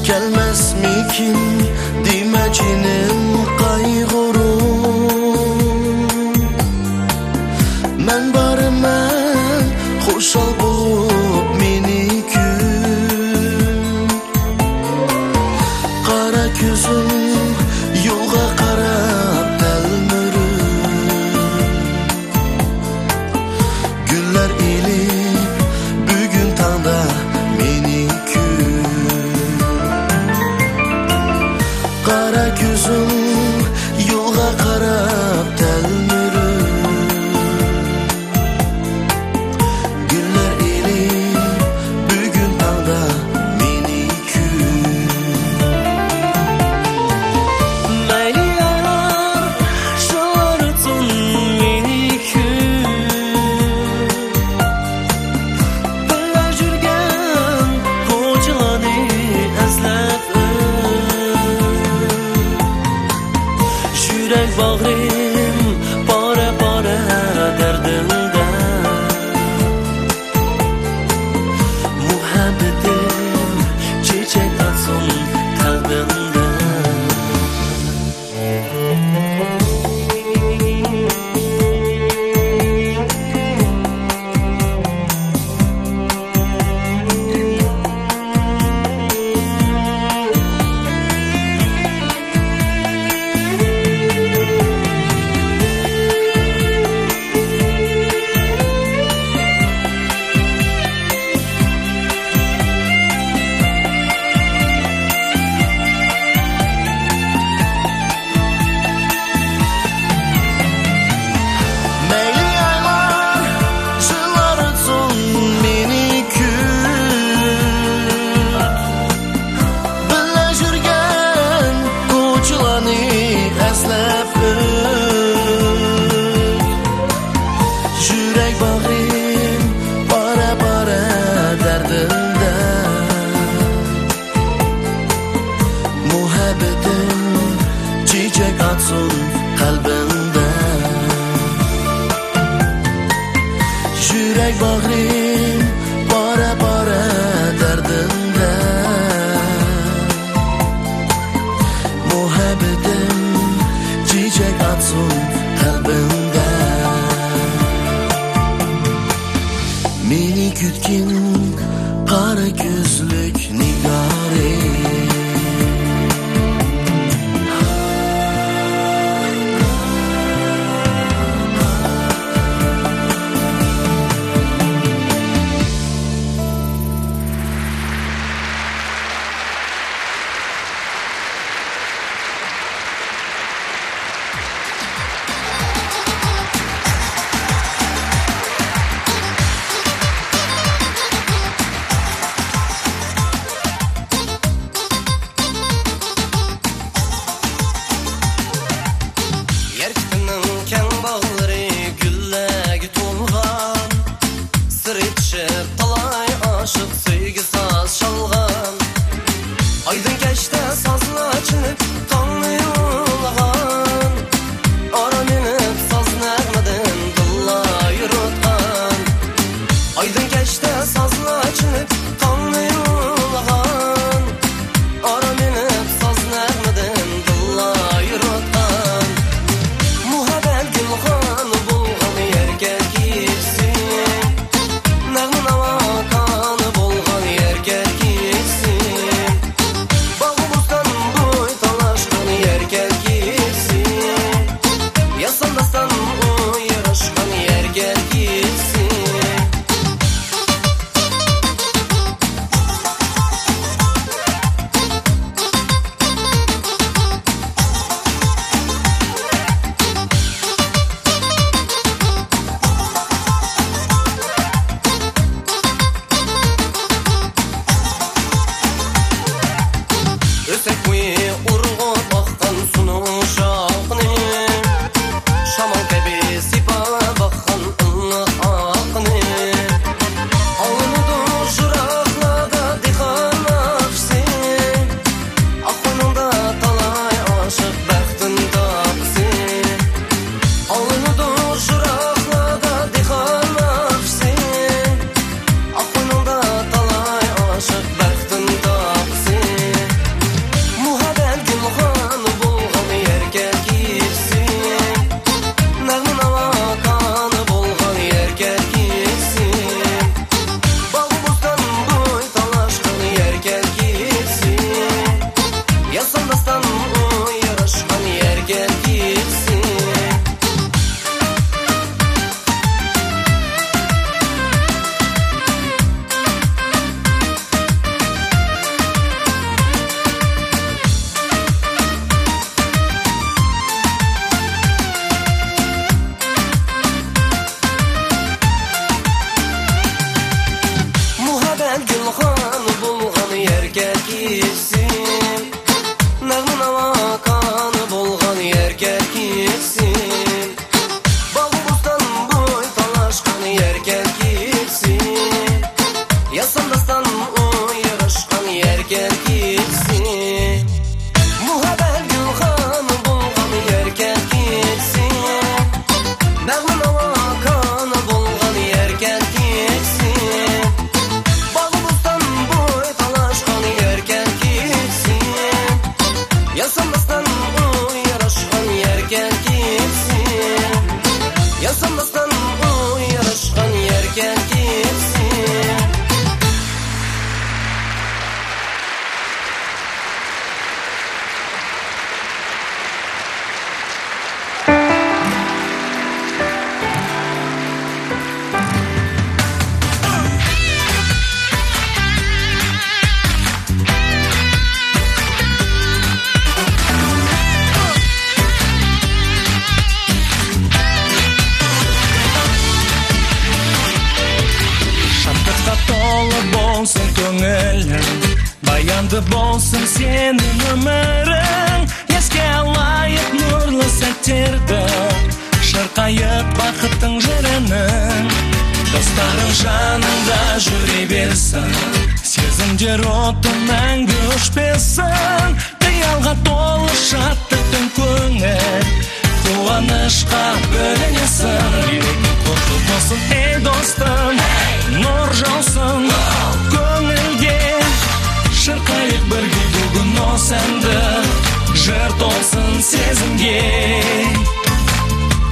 كەلمەسمىكىن دېمە جېنىم قايغۇرۇپ. مەن بارىمەن خۇشال بولۇپ مېنى كۈن. قارا كۆزۈڭ يولغا قاراپ تەلمۈرۈپ. گۈللەر ئېلىپ بۈگۈن تاڭدا مېنى كۈن. قارا كۆزۈڭ يولغا قاراپ تەلمۈرۈپ. گۈللەر ئېلىپ بۈگۈن تاڭدا مېنى كۈن. مەيلى ئايلار شىللارتسۇن مېنى كۈن. بىللە يۈرگەن كوچىلارنى ئەسلەپ ئۆت. يۈرەك باغرىم پارە-پارە دەردىمدە. مۇھەببىتىم چېچەك ئاتسۇن قەلبىمدە. مەيلى ئايلار شىللارتسۇن مېنى كۈن. بىللە يۈرگەن كوچىلارنى ئەسلەپ ئۆت. يۈرەك باغرىم پارە-پارە دەردىمدە. مۇھەببىتىم چېچەك ئاتسۇن قەلبىڭدە. يۈرەك باغرىم پارە-پارە دەردىمدە. مۇھەببىتىم چېچەك ئاتسۇن قەلبىڭدە. مېنى كۈتكىن قارا كۆزلۈك نىگارىم. بولسۇن سېنىڭ ئۆمرۈڭ، ئەسكى ئالايىق نۇرلۇق سەتىردە، شارقايىپ بەختىڭ ژىرىنىڭ. دوستلارىڭ جانىڭدا يۈرەۋەرسۇن، سېزىملەر ئوتى مەڭگۈ ئۆچمىسۇن، خىيالغا تولۇپ شادلىقتىن كۆڭۈل، قۇۋانچقا بۆلۈنسۇن. مېرىكىڭ قۇتلۇق بولسۇن، ئەي دوستۇم، نۇر ياغسۇن كۆڭۈلگە، شارقايىق بىرگە بۈگۈن ئۇ سەندە، يۇرت تولسۇن سېزىمگە.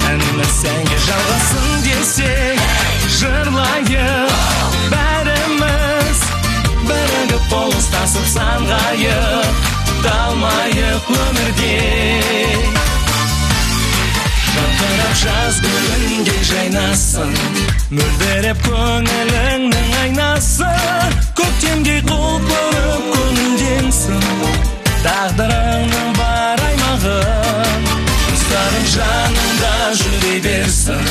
ھەممە سەڭگە يالغىسىن دېسە، يىغلايلى بەرىمىز، بىرگە پولۇس تاسىپ سانغايلى، تالمايلى ئۆمۈردە. يالتىراپ ياز گۈلىڭگە جايناسۇن، مۆلدۈرەپ كۆڭلۈڭنىڭ ئايناسى، كۆكتىن قۇۋ بېرىپ كۆڭۈل دىڭسۇن، تەقدىرىڭنىڭ بار ئايمىقى. دوستلارىڭ جانىڭدا يۈرەۋەرسۇن،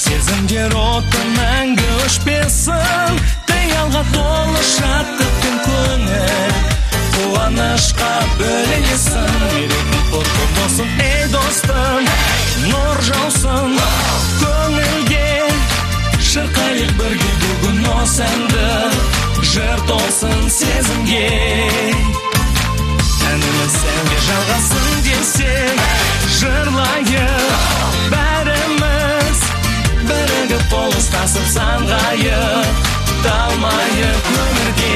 سېزىملەر ئوتى مەڭگۈ ئۆچمىسۇن، خىيالغا تولۇپ شادلىقتىن كۆڭۈل، قۇۋانچقا بۆلۈنسۇن. مېرىكىڭ قۇتلۇق بولسۇن، ئەي دوستۇم، نۇر ياغسۇن كۆڭۈلگە، شارقايىق بىرگە بۈگۈن ئۇ سەندە، يۇرت تولسۇن سېزىمگە. ھەممە سەڭگە يالغىسىن دېسە، يىغلايلى بەرىمىز، بىرگە پولۇس تاسىپ سانغايلى، تالمايلى ئۆمۈردە.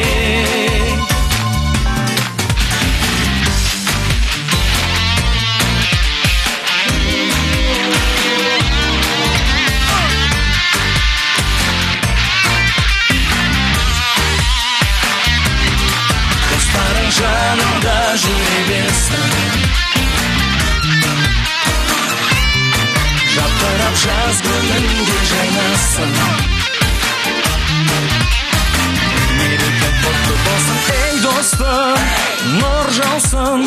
دوستلارىڭ جانىڭدا يۈرەۋەرسۇن، يالتىراپ ياز گۈلۈڭگە جايناسۇن. مېرىكىڭ قۇتلۇق بولسۇن، ئەي دوستۇم، نۇر ياغسۇن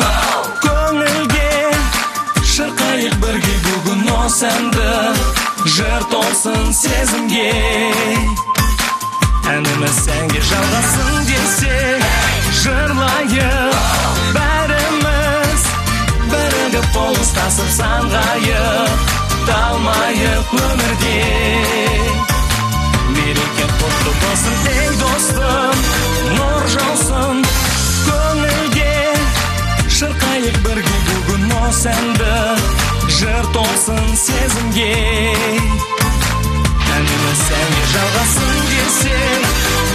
كۆڭۈلگە، شارقايىق بىرگە بۈگۈن ئۇ سەندە، يۇرت تولسۇن سېزىمگە. ھەممە سەڭگە يالغىسىن دېسە، يىغلايلى بەرىمىز، بىرگە پولۇس تاسىپ سانغايلى، تالمايلى ئۆمۈردە. مېرىكىڭ قۇتلۇق بولسۇن، ئەي دوستۇم، نۇر ياغسۇن كۆڭۈلگە، شارقايىق بىرگە بۈگۈن ئۇ سەندە، يۇرت تولسۇن سېزىمگە. ھەممە سەڭگە يالغىسىن دېسە،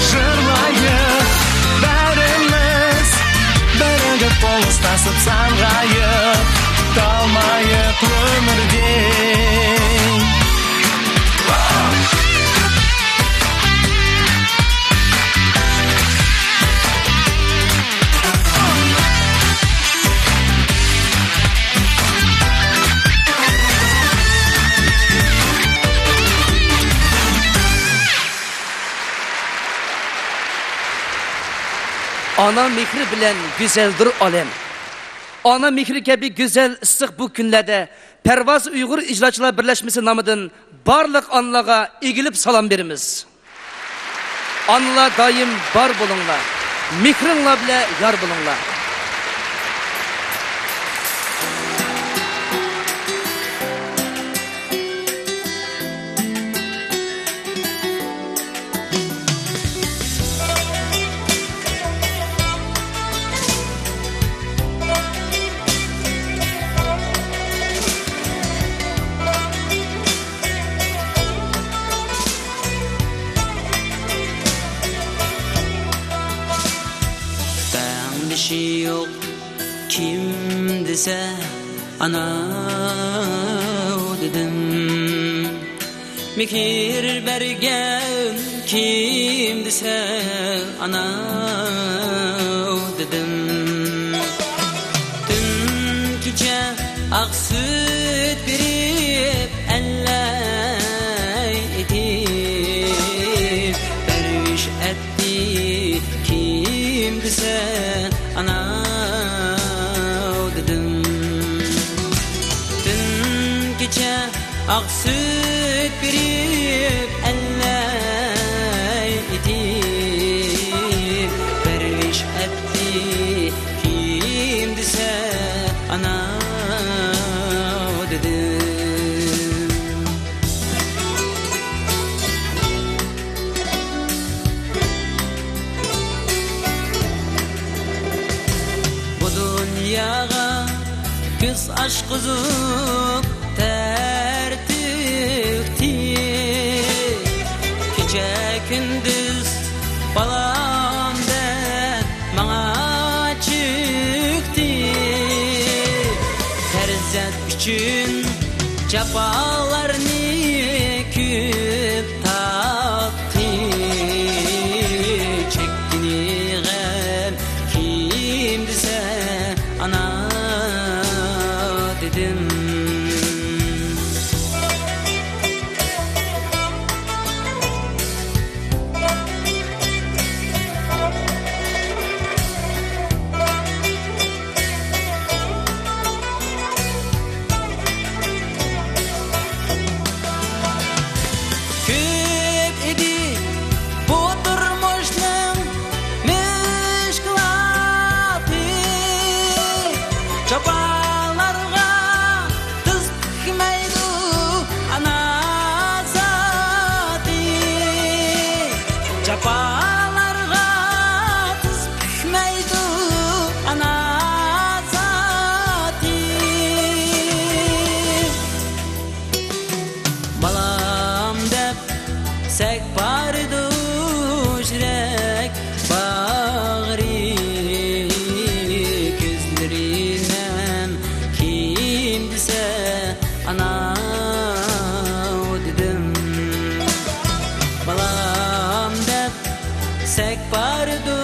يىغلايلى بەرىمىز، بىرگە پولۇس تاسىپ سانغايلى، تالمايلى ئۆمۈردە. ئانا مېھرى بىلەن گۈزەلدۇر ئالەم. ئانا مېھرى كەبى گۈزەل، ئىسسىق بۇ كۈنلەردە پەرۋاز ئۇيغۇر ئىجراچىلار بىرلەشمىسى نامىدىن بارلىق ئانىلارغا ئېگىلىپ سالام بېرىمىز. ئانىلار دائىم بار بولۇڭلار، مېھرىڭلار بىلەن يار بولۇڭلار. تەڭدىشى يوق كىم دېسە، ئانا دېدىم. مېھىر بەرگەن كىم دېسە، ئانا دېدىم. تۈن كېچە ئاق سۈت بېرىپ، ئەللەي ئېتىپ، پەرۋىش ئەتتى كىم دېسە، ئانا دېدىم. تۈن كېچە ئاق سۈت بېرىپ، ئەللەي ئېتىپ، پەرۋىش ئەتتى كۈز ئاشقۇزۇپ تەر تۆكتى، كېچە كۈندۈز بالام دەپ ماڭا چۆكتى. پەرزەنت ئۈچۈن جاپالارنى كۆپ تارتتى، چەككىنى غەم كىم دېسە، ئانا دېدىم. كۆپ ئىدى بۇ تۇرمۇشنىڭ مۈشكۈلاتى، جاپالارغا تىز پۈكمەيدۇ ئانا زاتى، جاپالارغا تىز پۈكمەيدۇ ئانا زاتى. بالام دەپ سەك بارىدۇ يۈرەك باغرى، كۆزلىرى نەم كىم دېسە، ئاناۋ دېدىم. بالام دەپ سەك بارىدۇ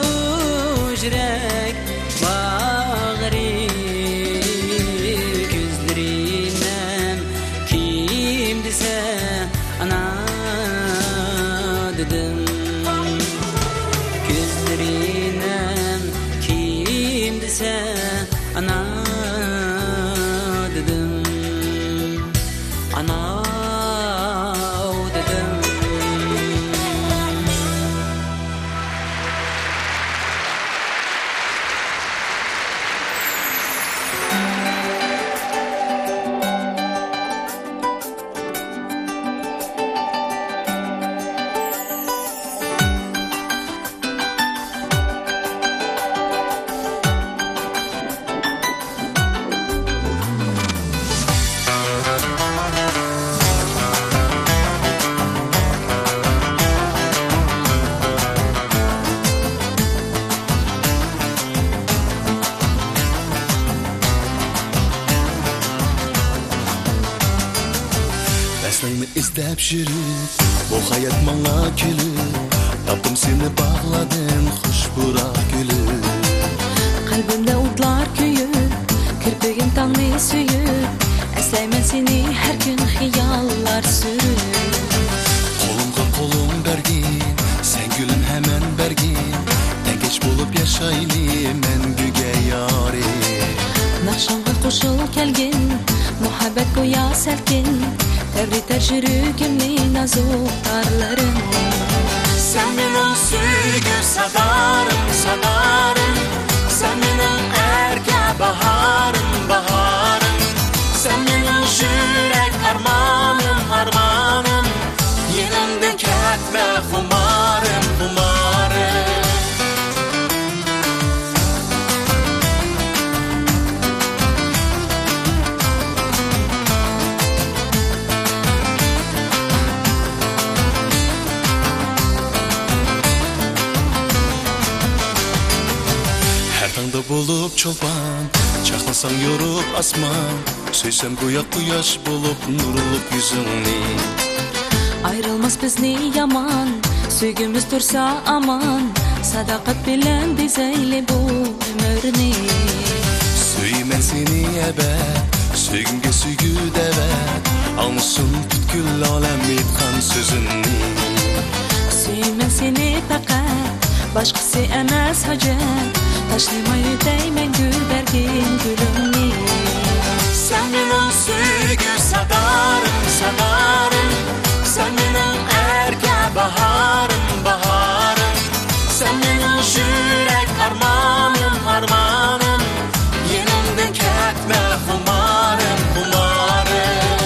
يۈرەك باغرى، كۆزلىرى نەم كىم دېسە، ئانا دېدىم. كۆزلىرى نەم كىم دېسە، ئانا دېدىم. ئاناۋ دېدىم. ئەسلىڭنى ئىزدەپ يۈرۈپ، بۇ ھايات ماڭا كۈلۈپ، تاپتىم سېنى باغلاردىن خۇش پۇراق كۈلۈپ. قەلبىمدە ئوتلار كۆيۈپ، كىرپىگىم تاڭنى سۆيۈپ، ئەسلەيمەن سېنى ھەر كۈن خىياللار سۈرۈپ. قولۇمغا قولۇڭ بەرگىن، سەن گۈلۈم ھەمەن بەرگىن، تەڭكەش بولۇپ ياشايلى مەڭگۈگە يارى. ناخشاڭغا قوشۇل كەلگىن، مۇھەببەت گويا سەلكىن، تەۋرىتەر يۈرىكىمنى نازۇك تارلىرىڭ. سەن مېنىڭ سۆيگۈ سادارىم، سادارىم، سەن مېنىڭ ئەركە باھارىم، باھارىم، سەن مېنىڭ يۈرەك ئارمانىم، ئارمانىم، يېنىمدىن كەتمە خۇمارىم، خۇمارىم. ھەر تاڭدا بولۇپ چولپان، چاقنىساڭ يورۇپ ئاسمان. سۆيسەم گويا قۇياش بولۇپ نۇرلۇق يۈزۈڭنى. ئايرىلماس بىزنى يامان، سۆيگۈمىز تۇرسا ئامان. ساداقەت بىلەن بېزەيلى بۇ ئۆمۈرنى. سۆيىمەن سېنى ئەبەد، سۆيگۈمگە سۆيگۈ دەۋەت. ئاڭلىسۇن پۈتكۈل ئالەم ئېيتقان سۆزۈمنى. سۆيىمەن سېنى پەقەت، باشقىسى ئەمەس ھاجەت، تاشلىماي ئۆتەي مەڭگۈ بەرگىن گۈلۈمنى. سەن مېنىڭ سۆيگۈ سادارىم، سادارىم، سەن مېنىڭ ئەركە باھارىم، باھارىم، سەن مېنىڭ يۈرەك ئارمانىم، ئارمانىم، يېنىمدىن كەتمە خۇمارىم، خۇمارىم.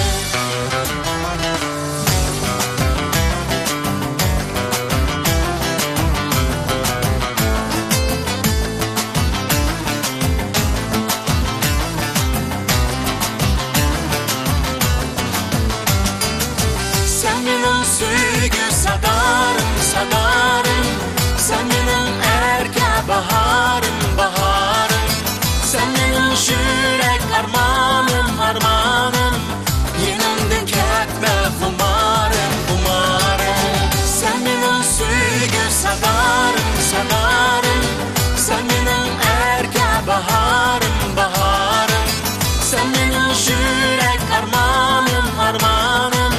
يۈرەك ئارمانىم، ئارمانىم،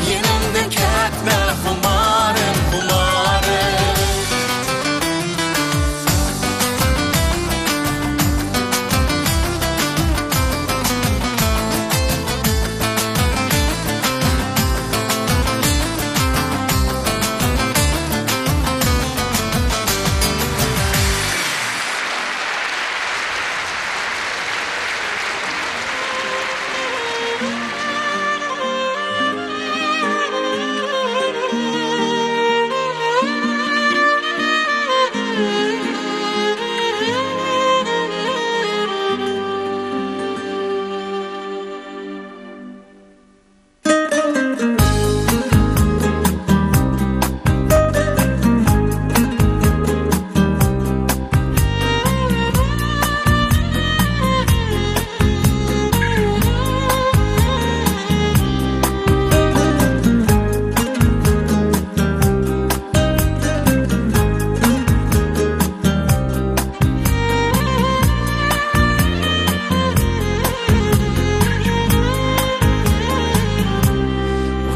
يېنىمدىن كەتمە، خۇمارىم، خۇمارىم.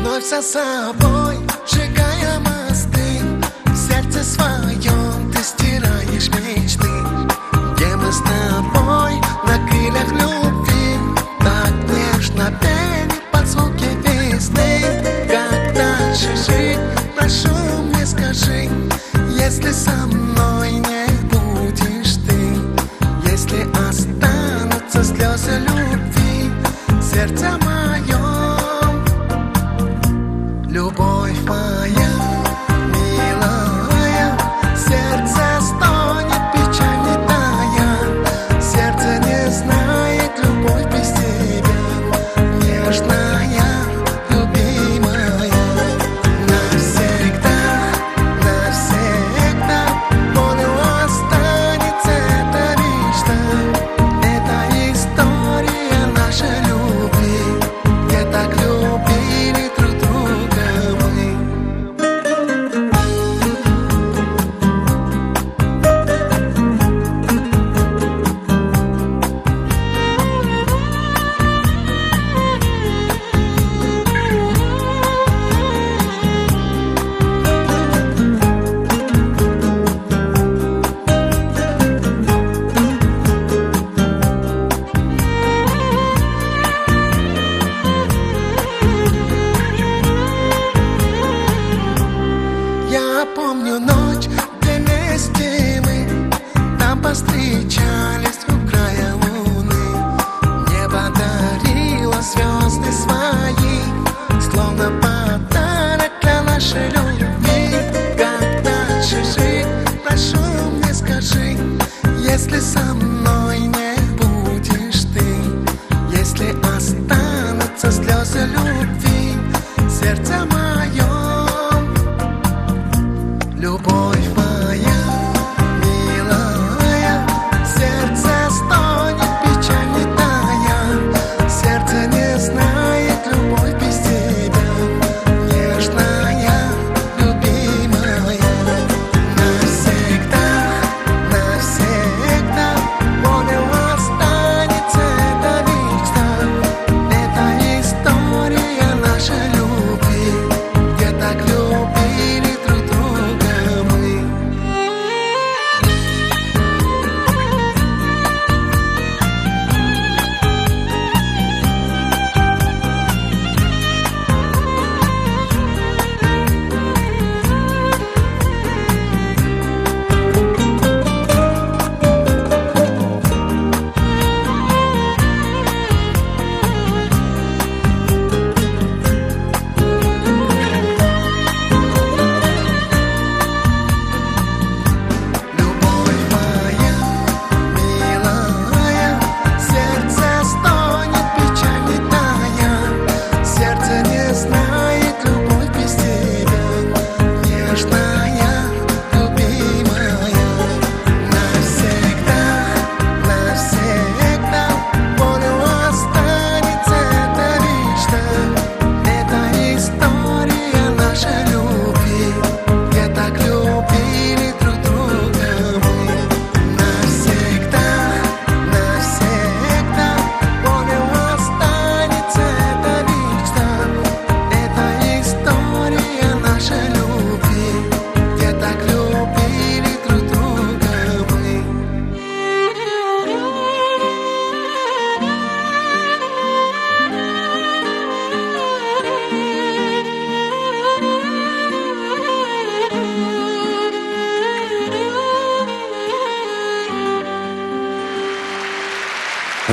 Вновь за собой, сжигая мосты, в сердце своем ты стираешь мечты. Где мы с тобой на крыльях любви так нежно пели под звуки весны? Как дальше жить? Прошу, мне скажи, если со мной не будешь ты, если останутся слезы любви в сердце моем. Любовь моя, милая, сердце стонет, печаль не тая. Сердце не знает любовь без тебя, нежная, любимая. Навсегда, навсегда болью останется эта мечта. Это история нашей любви.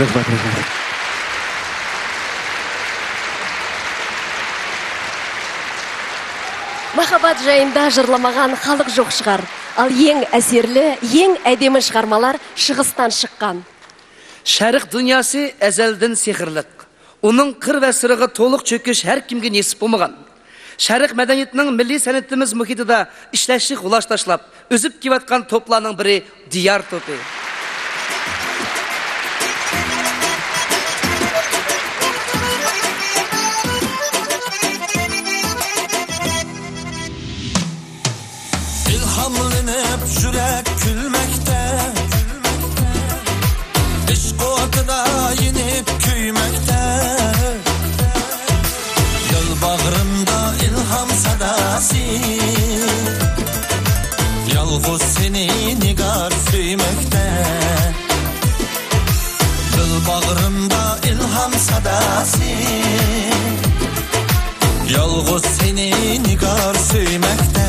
رەھمەت، رەھمەت. ماھاببات جايىندا جىرلىمىغان خەلق جوق شىغار. ئال يېڭى ئەسەرلەر، يېڭى ئەدەبىي چىقارمىلار شىغىستان چىققان. شەرق دۇنياسى ئەزەلدىن سېھىرلىق. ئۇنىڭ قىر ۋە سىرىغا تولۇق چۆكۈش ھەر كىمگە نېسىپ بولمىغان. شەرق مەدەنىيىتىنىڭ مىللىي سەنئىتىمىز مۇھىتىدا ئىشلەشنى خۇلاس تاشلاپ، ئۆسۈپ كېلىۋاتقان توپلارنىڭ بىرى دىيار توپى. ئىلھاملىنىپ يۈرەك كۈلمەكتە، ئىشق ئوتىدا يېنىپ كۆيمەكتە. دىل باغرىمدا ئىلھام ساداسى، يالغۇز سېنى نىگار سۆيمەكتە. دىل باغرىمدا ئىلھام ساداسى، يالغۇز سېنى نىگار سۆيمەكتە.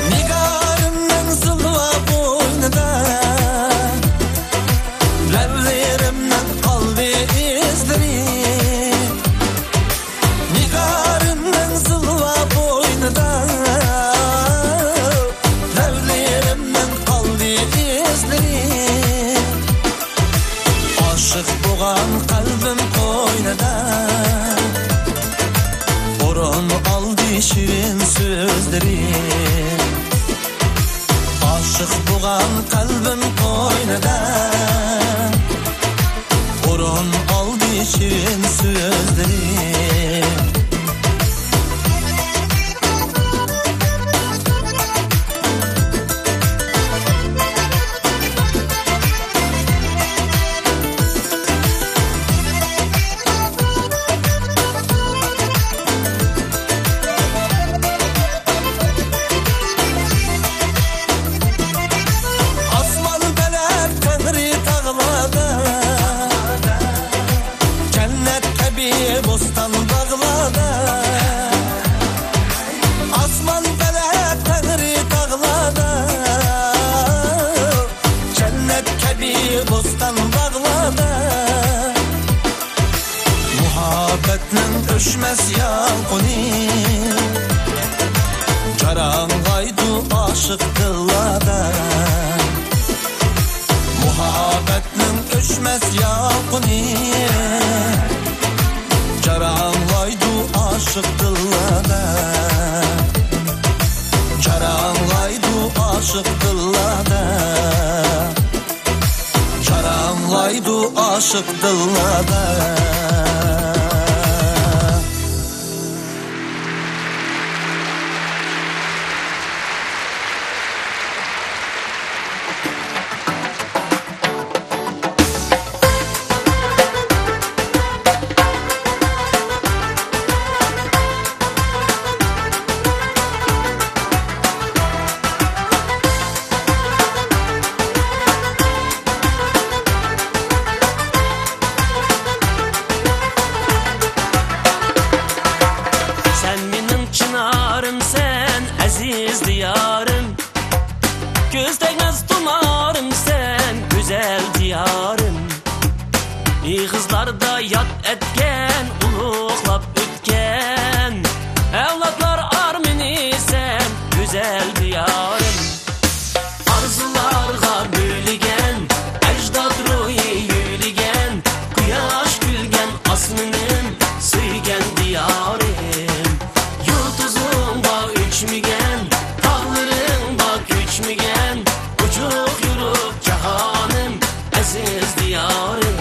نىگارىمنىڭ زىلۋا بوينىدا، لەۋلىرىمنىڭ قالدى ئىزلىرى. نىگارىمنىڭ زىلۋا بوينىدا، لەۋلىرىمنىڭ قالدى ئىزلىرى. ئاشىق بولغان قەلبىم قوينىدا، ئورۇن ئالدى شېرىن سۆزلىرى. ئاشىق بولغان قەلبىم قوينىدا، ئورۇن ئالدى شېرىن سۆزلىرى. ئاسمان پەلەك تەڭرى تاغلاردا، جەننەت كەبى بوستان باغلاردا. ئاسمان پەلەك تەڭرى تاغلاردا، جەننەت كەبى بوستان باغلاردا. مۇھەببەتنىڭ ئۆچمەس يالقۇنى جاراڭلايدۇ ئاشىق دىللاردا. مۇھەببەتنىڭ ئۆچمەس يالقۇنى جاراڭلايدۇ ئاشىق دىللاردا. جاراڭلايدۇ ئاشىق دىللاردا. جاراڭلايدۇ ئاشىق دىللاردا. سەن مېنىڭ چىنارىم، سەن ئەزىز دىيارىم. كۆز تەگمەس تۇمارىم، سەن گۈزەل دىيارىم. ئېغىزلاردا ياد ئەتكەن، ئۇلۇغلاپ ئۆتكەن ئەۋلادلار ئارمىنى، سەن گۈزەل دىيارىم. ئارزۇلارغا بۆلىگەن، ئەجداد روھى يۆلىگەن، قۇياش كۈلگەن ئاسمىنىم، سۆيگەن دىيارىم. يۇلتۇزۇڭغا ئۆچمىگەن، تاغلىرىڭغا كۆچمىگەن، ئوچۇق يورۇق جاھانىم، ئەزىز دىيارىم.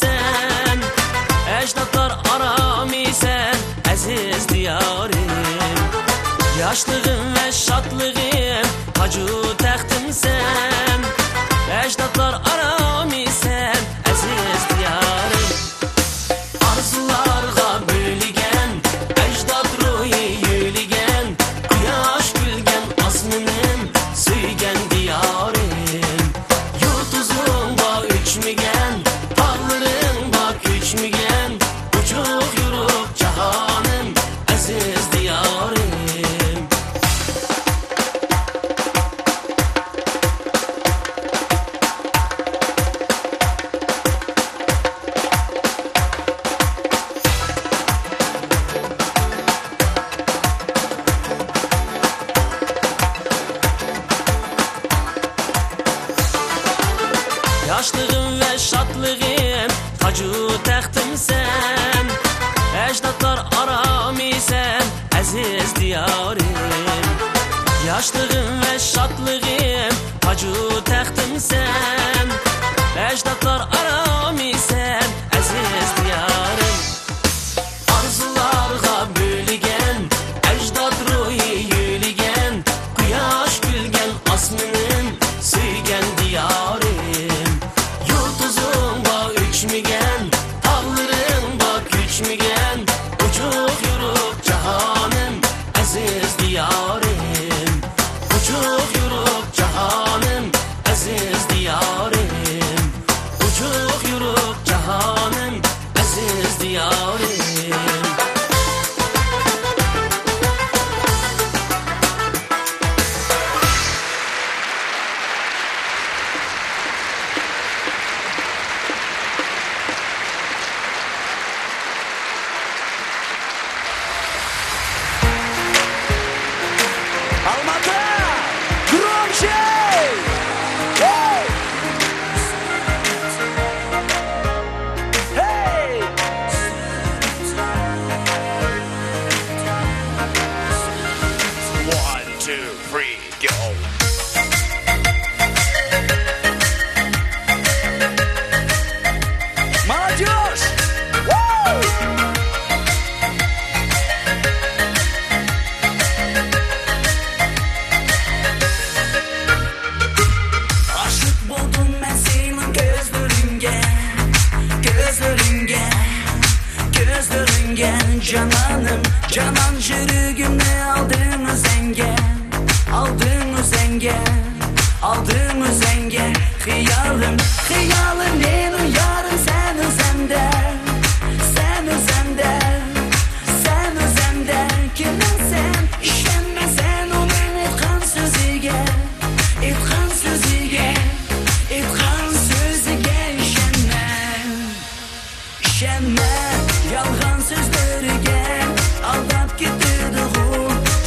سەن، ئەجدادلار ئارامى سەن، ئەزىز دىيارىم. ياشلىقىم ۋە شادلىقىم، تاجۇ تەختىم سەن، ئەجدادلار ئارامى سەن، ئەزىز دىيارىم. ئارزۇلارغا بۆلىگەن، ئەجداد روھى يۆلىگەن، قۇياش كۈلگەن ئاسمىنىم، سۆيگەن دىيارىم. يۇلتۇزۇڭ بار ئۆچمىگەن، تاغلىرىڭ بار كۆچمىگەن، ئوچۇق يورۇق جاھانىم، ئەزىز دىيارىم. ياشلىقىم ۋە شادلىقىم، تاجۇ تەختىم سەن، ئەجدادلار ئارامى سەن، ئەزىز دىيارىم. ياشلىقىم ۋە شادلىقىم، تاجۇ تەختىم سەن، ئەجدادلار ئارامى سەن، ئەزىز دىيارىم. ئارزۇلارغا بۆلىگەن، ئەجداد روھى يۆلىگەن، قۇياش كۈلگەن ئاسمىنىم، سۆيگەن دىيارىم. يۇلتۇزۇڭ بار ئۆچمىگەن، تاغلىرىڭ بار كۆچمىگەن، ئوچۇق يورۇق جاھانىم، ئەزىز دىيارىم. ئوچۇق يورۇق جاھانىم، ئەزىز دىيارىم. ئوچۇق يورۇق جاھانىم، ئەزىز دىيارىم. ئالماتا! گرومچە! Hey! One, two, three, go. Молодёжь! Woo! ئاشىق بولدۇم مەن سېنىڭ كۆزلىرىڭگە، كۆزلىرىڭگە، كۆزلىرىڭگە. جانانىم، جانان يۈرىكىمنى ئالدىڭ ئۆزۈڭگە، ئالدىڭ ئۆزۈڭگە، ئالدىڭ ئۆزۈڭگە. خىيالىم، خىيالىم مېنىڭ يارىم سەن ئۆزۈڭدە، سەن ئۆزۈڭدە، سەن ئۆزۈڭدە. كىمىڭ سەن؟ ئىشەنمە سەن ئۇنىڭ ئېيتقان سۆزىگە، ئېيتقان سۆزىگە، ئېيتقان سۆزىگە ئىشەنمە. ئىشەنمە يالغان سۆزلىرىگە، ئالداپ كېتىدىغۇ.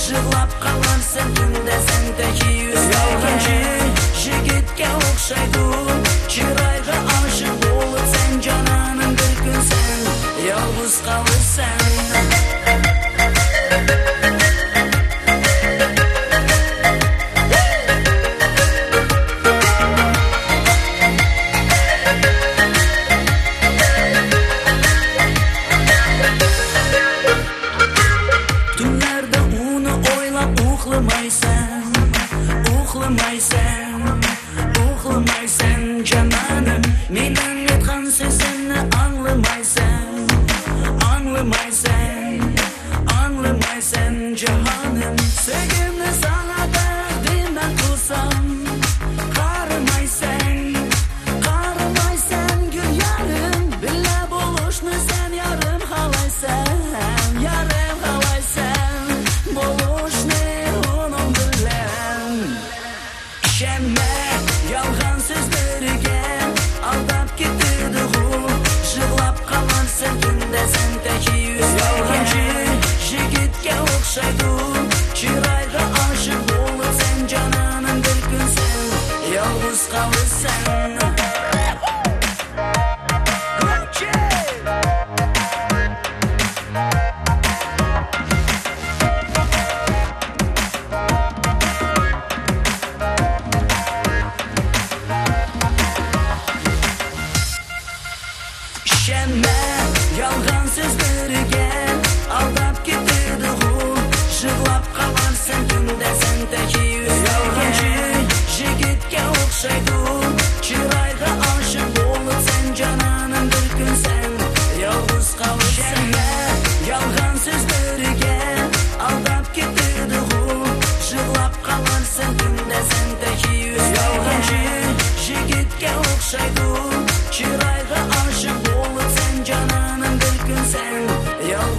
يىغلاپ قالارسەن تۈندە سەن تېخى يۈزلىگەن يالغانچى يىگىتكە ئوخشايدۇ. چىرايغا ئاشىق بولۇپ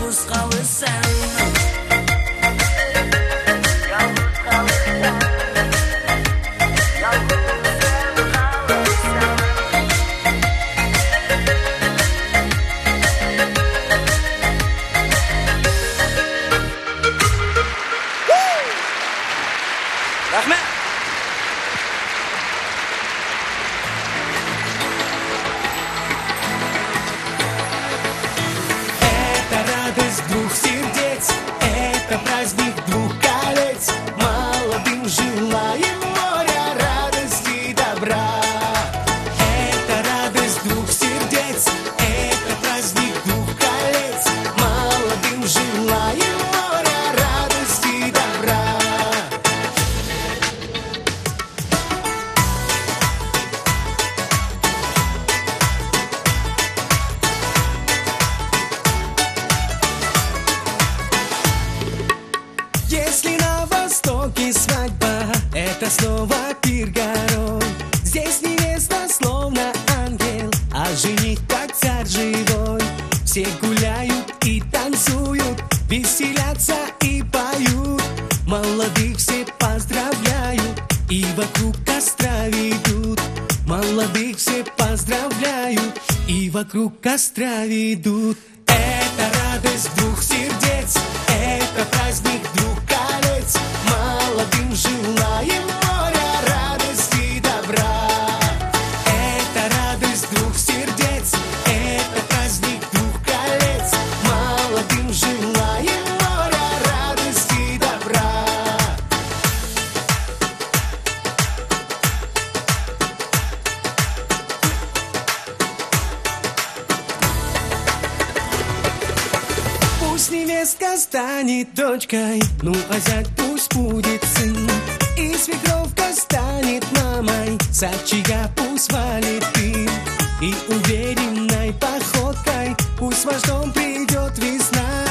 قالىسەن. يالغۇز قالىسەن. يالغۇز قالىسەن. رەھمەت. Это радость двух сердец, это праздник двух колец. Молодым желаем моря, радости, добра. Это радость двух сердец, это праздник двух колец. Молодым желаем моря, радости, добра. Если на востоке свадьба, это снова пир горой. Здесь невеста словно ангел, а жених как царь живой. Все гуляют и танцуют, веселятся и поют. Молодых все поздравляют и вокруг костра ведут. Молодых все поздравляют и вокруг костра ведут. Это радость двух сердец, это праздник двух колец. Молодым желаем моря, радости, добра. Это радость двух сердец, это праздник двух колец. Молодым желаем моря, радости, добра. Пусть невестка станет дочкой, ну а зять пусть будет сын. И свекровка станет мамой, зайчика пусть валит пир. И уверенной походкой пусть в ваш дом придет весна.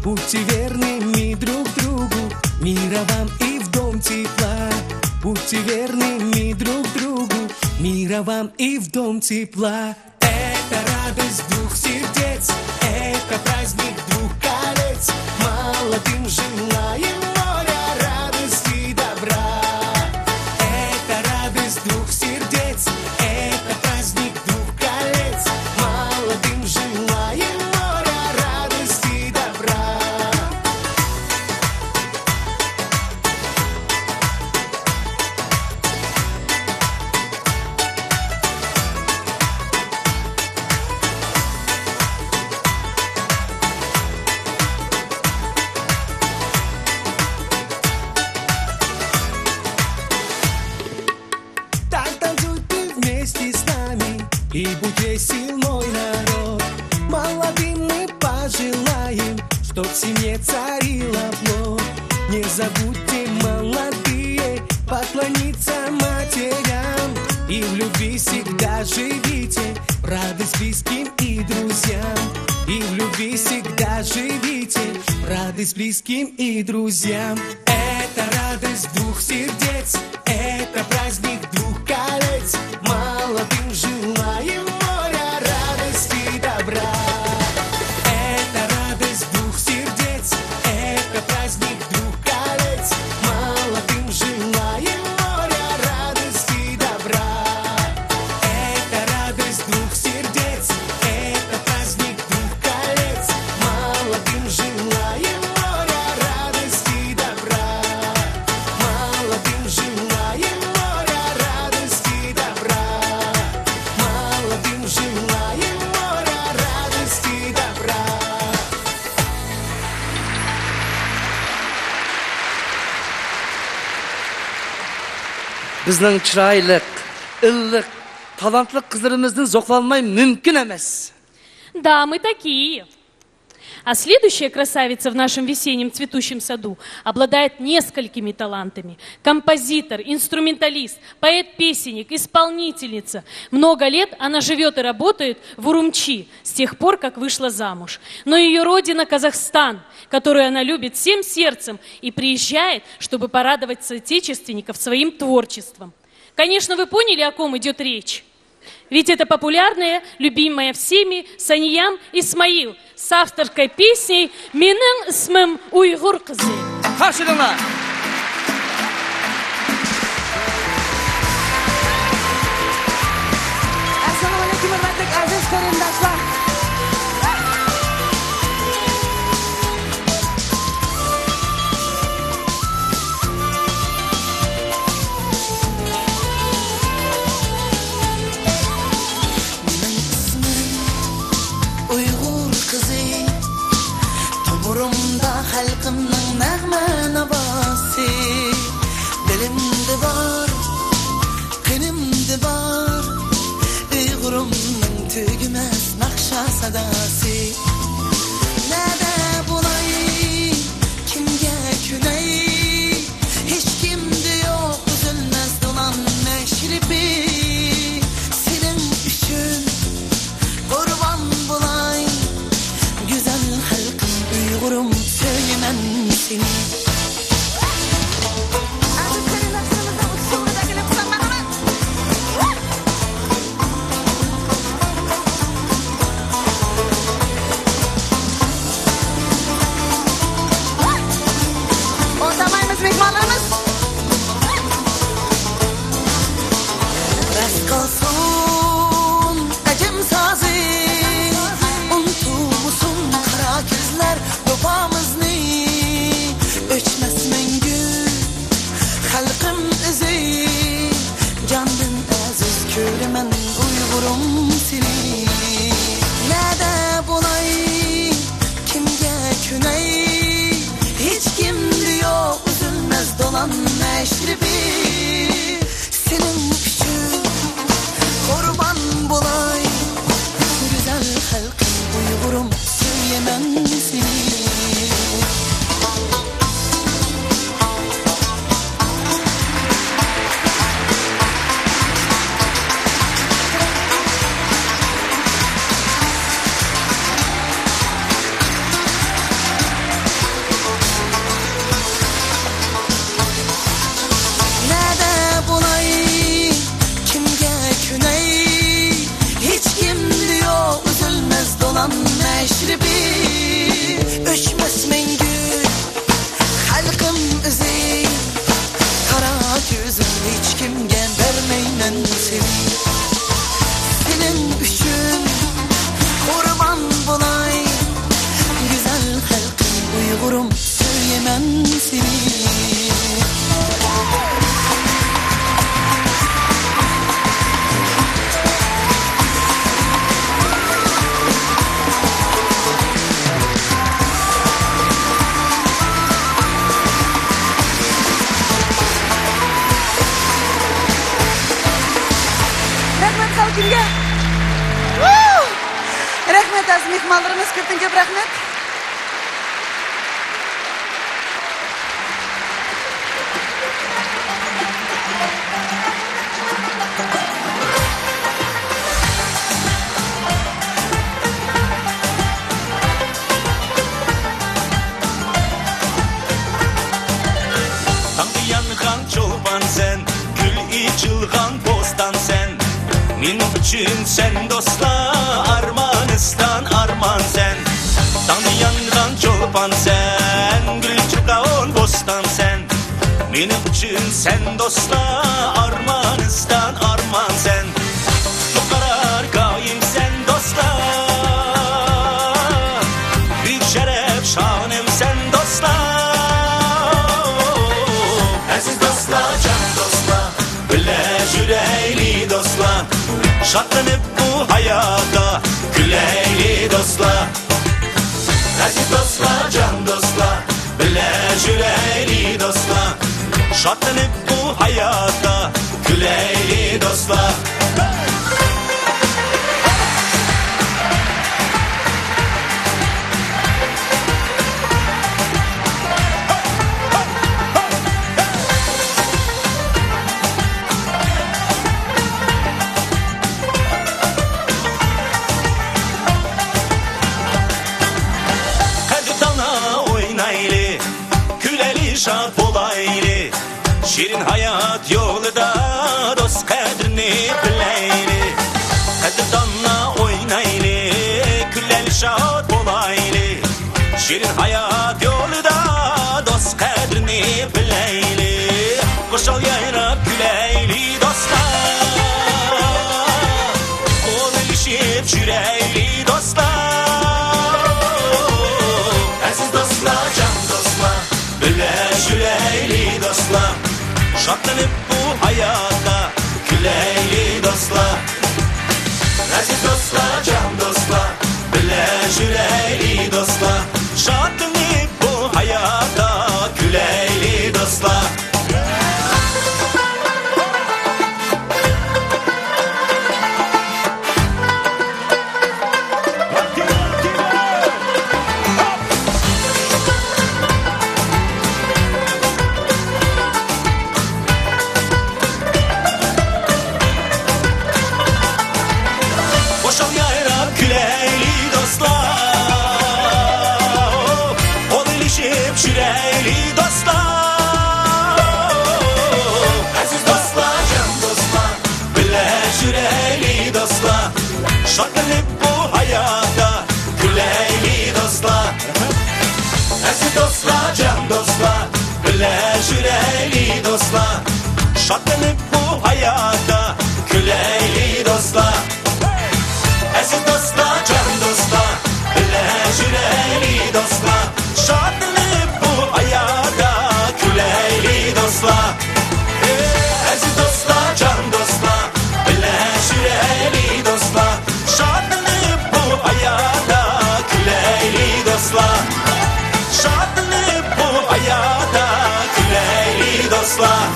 Будьте верными друг другу, мира вам и в дом тепла. Будьте верными друг другу, мира вам и в дом тепла. Это радость двух сердец, это праздник двух колец. Молодым желаем моря, радости, добра. Это радость двух сердец, это праздник двух колец. Молодым желаем моря, радости, добра. Так танцуйте вместе с нами и будь весел, мой народ. Молодым мы пожелаем, чтоб в семье царила плод. Не забудьте, молодые, поклониться матерям. И в любви всегда живите, в радость близким и друзьям. И в любви всегда живите, в радость близким и друзьям. Это радость двух сердец, это праздник двух колец. Молодым желаем моря, радости, добра. Это радость двух сердец, это праздник двух колец. Молодым желаем моря, радости, добра. Это радость двух сердец, это праздник двух колец. Молодым желаем моря, радости, добра. Молодым желаем моря, радости, добра. Молодым желаем моря, радости, добра. بىزنىڭ چىرايلىق، ئىللىق، تالانتلىق قىزلىرىمىزدىن زوقلانماي مۇمكىن ئەمەس. Да, мы такие. А следующая красавица в нашем весеннем цветущем саду обладает несколькими талантами. Композитор, инструменталист, поэт-песенник, исполнительница. Много лет она живет и работает в Урумчи с тех пор, как вышла замуж. Но ее родина — Казахстан, которую она любит всем сердцем и приезжает, чтобы порадовать соотечественников своим творчеством. Конечно, вы поняли, о ком идет речь. Ведь это популярная, любимая всеми Саниям Исмаил. С авторкой песни «Менің ісімім Уйғур қызы». قارشى ئېلىڭلار. ئەسسالامۇئەلەيكۇم، ھۆرمەتلىك ئەزىز قېرىنداشلار. مېنىڭ ئىسمىم ئۇيغۇر قىزى، تومۇرۇمدا خەلقىمنىڭ نەغمە ناۋاسى. دىلىمدا بار، قېنىمدا بار، ئۇيغۇرۇمنىڭ تۈگىمەس ناخشا ساداسى. نەدە بولاي، كىمگە كۆنەي، ھېچكىمدە يوق ئۈزۈلمەس دولان مەشرىپى. سېنىڭ ئۈچۈن قۇربان بولاي، گۈزەل خەلقىم ئۇيغۇرۇم، سۆيىمەن سېنى. ئەزىز قېرىنداشلىرىمىزنىڭ ئۇچۇشىغا كېلىپ قىلساق مەرھەمەت. ئۇنتۇمايمىز مېھمانلىرىمىز. بەس قىلسۇن ئەجەم سازى، ئۇنتۇمىسۇن قارا كۆزلەر ۋاپامىزنى. ئۆچمەس مەڭگۈ خەلقىم ئىزى، جاندىن ئەزىز كۆرىمەن ئۇيغۇرۇم سېنى. نەدە بولاي، كىمگە كۆنەي، ھېچكىمدە يوق ئۈزۈلمەس دولان مەشرىپى. سېنىڭ ئۈچۈن قۇربان بولاي، گۈزەل خەلقىم ئۇيغۇرۇم، سۆيىمەن سېنى. نەدە بولاي، كىمگە كۆنەي، ھېچكىمدە يوق ئۈزۈلمەس دولان مەشرىپى. ئۆچمەس مەڭگۈ خەلقىم ئىزى، قارا كۆزۈم، ھېچكىمگە بەرمەيمەن سېنى. سېنىڭ ئۈچۈن قۇربان بولاي، گۈزەل خەلقىم ئۇيغۇرۇم، سۆيىمەن سېنى. رەھمەت خەلقىمگە. رەھمەت ئەزىز مېھمانلىرىمىز، كۆپتىن كۆپ رەھمەت. تاڭدا يانغان چولپان سەن، گۈل ئېچىلغان بوستان سەن. مېنىڭ ئۈچۈن سەن دوستلار، ئارمانىستان ئارمان سەن. تاڭدا يانغان چولپان سەن، گۈل ئېچىلغان بوستان سەن. مېنىڭ ئۈچۈن سەن دوستلار، ئارمانىستان ئارمان سەن. قۇتلۇق قارارگاھىم سەن دوستلار، بۈيۈك شەرەپ شانىم سەن دوستلار. ئەزىز دوستلار، جان دوستلار، بىللە يۈرەيلى دوستلار، شادلىنىپ بۇ ھاياتتا كۈلەيلى دوستلار. ئەزىز دوستلار، جان دوستلار، بىللە يۈرەيلى دوستلار، شادلىنىپ بۇ ھاياتتا كۈلەيلى دوستلار. قەدىر تاڭدا ئوينايلى، كۈلەيلى، شاد بولايلى. شېرىن ھايات يولىدا دوست قەدرىنى بىلەيلى. قەدىردانلار ئوينايلى، كۈلەيلى، شاد بولايلى. شېرىن ھايات يولىدا دوست قەدرىنى بىلەيلى. خۇشال يايراپ كۈلەيلى دوستلار. قول ئېلىشىپ يۈرەيلى دوستلار. ئەزىز دوستلار، جان دوستلار، بىللە يۈرەيلى دوستلار. شادلىنىپ بۇ ھاياتتا كۈلەيلى دوستلار. ئەزىز دوستلار، جان دوستلار، بىللە يۈرەيلى دوستلار. شادلىنىپ بۇ ھاياتتا كۈلەيلى دوستلار. خۇشال يايراپ كۈلەيلى دوستلار. قول ئېلىشىپ يۈرەيلى دوستلار. ئەزىز دوستلار، جان دوستلار، بىللە يۈرەيلى دوستلار. شادلىنىپ بۇ ھاياتتا كۈلەيلى دوستلار. ئەزىز دوستلار، جان دوستلار، بىللە يۈرەيلى دوستلار. شادلىنىپ بۇ ھاياتتا كۈلەيلى دوستلار. ئەزىز دوستلار، جان دوستلار، بىللە يۈرەيلى دوستلار. شادلىنىپ بۇ ھاياتتا كۈلەيلى دوستلار. ئەزىز دوستلار، جان دوستلار، بىللە يۈرەيلى دوستلار. شادلىنىپ بۇ ھاياتتا كۈلەيلى دوستلار. شادلىنىپ بۇ ھاياتتا كۈلەيلى دوستلار.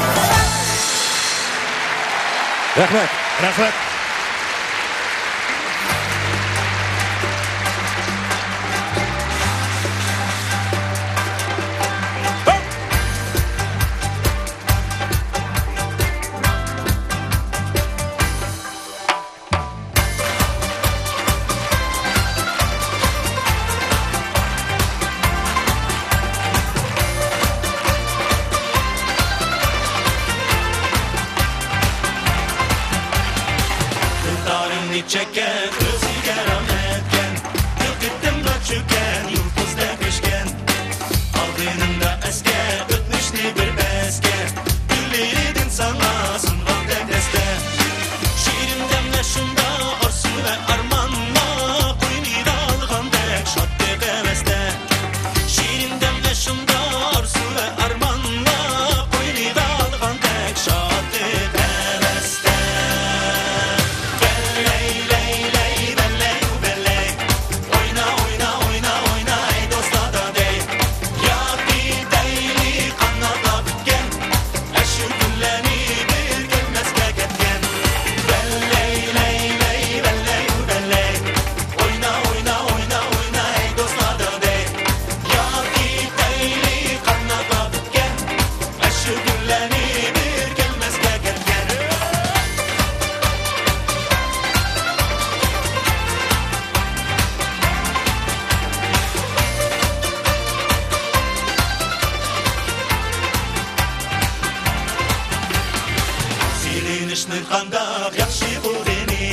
رەھمەت. رەھمەت. دىلدارىمنى چەككەن، ئۆزىگە رەھمەتكەن، بىر قېتىملا چۆككەن، يۇلتۇزدەك ئۆچكەن. ئالغىنىمدا ئەسكە، ئۆتمۈشنى بىر پەسكە، گۈللىرىدىن ساڭا سۇنغاندەك دەستە. شېرىن دەملەر شۇنداق ئارزۇ ۋە ئارمانلار، قوينىغا ئالغاندەك شادلىق ھەۋەستە. شېرىن دەملەر شۇنداق ئارزۇ ۋە ئارمانلار، قوينىغا ئالغاندەك شادلىق ھەۋەستە. ۋەللەي، لەي، لەي، ۋەللەي، ۋەللەي. ئوينا، ئوينا، ئوينا، ئوينا، ئەي دوستلار دادەي. ياد ئېتەيلى قاناتلار پۈتكەن، ئاشۇ كۈنلەرنى بىر كەلمەسكە كەتكەن. ۋەللەي، لەي، لەي، ۋەللەي، ۋەللەي. ئوينا، ئوينا، ئوينا، ئوينا، ئەي دوستلار دادەي. ياد ئېتەيلى قاناتلار پۈتكەن، ئاشۇ كۈنلەرنى بىر كەلمەسكە كەتكەن. سېغىنىشنىڭ قانداق ياخشى بولغىنى،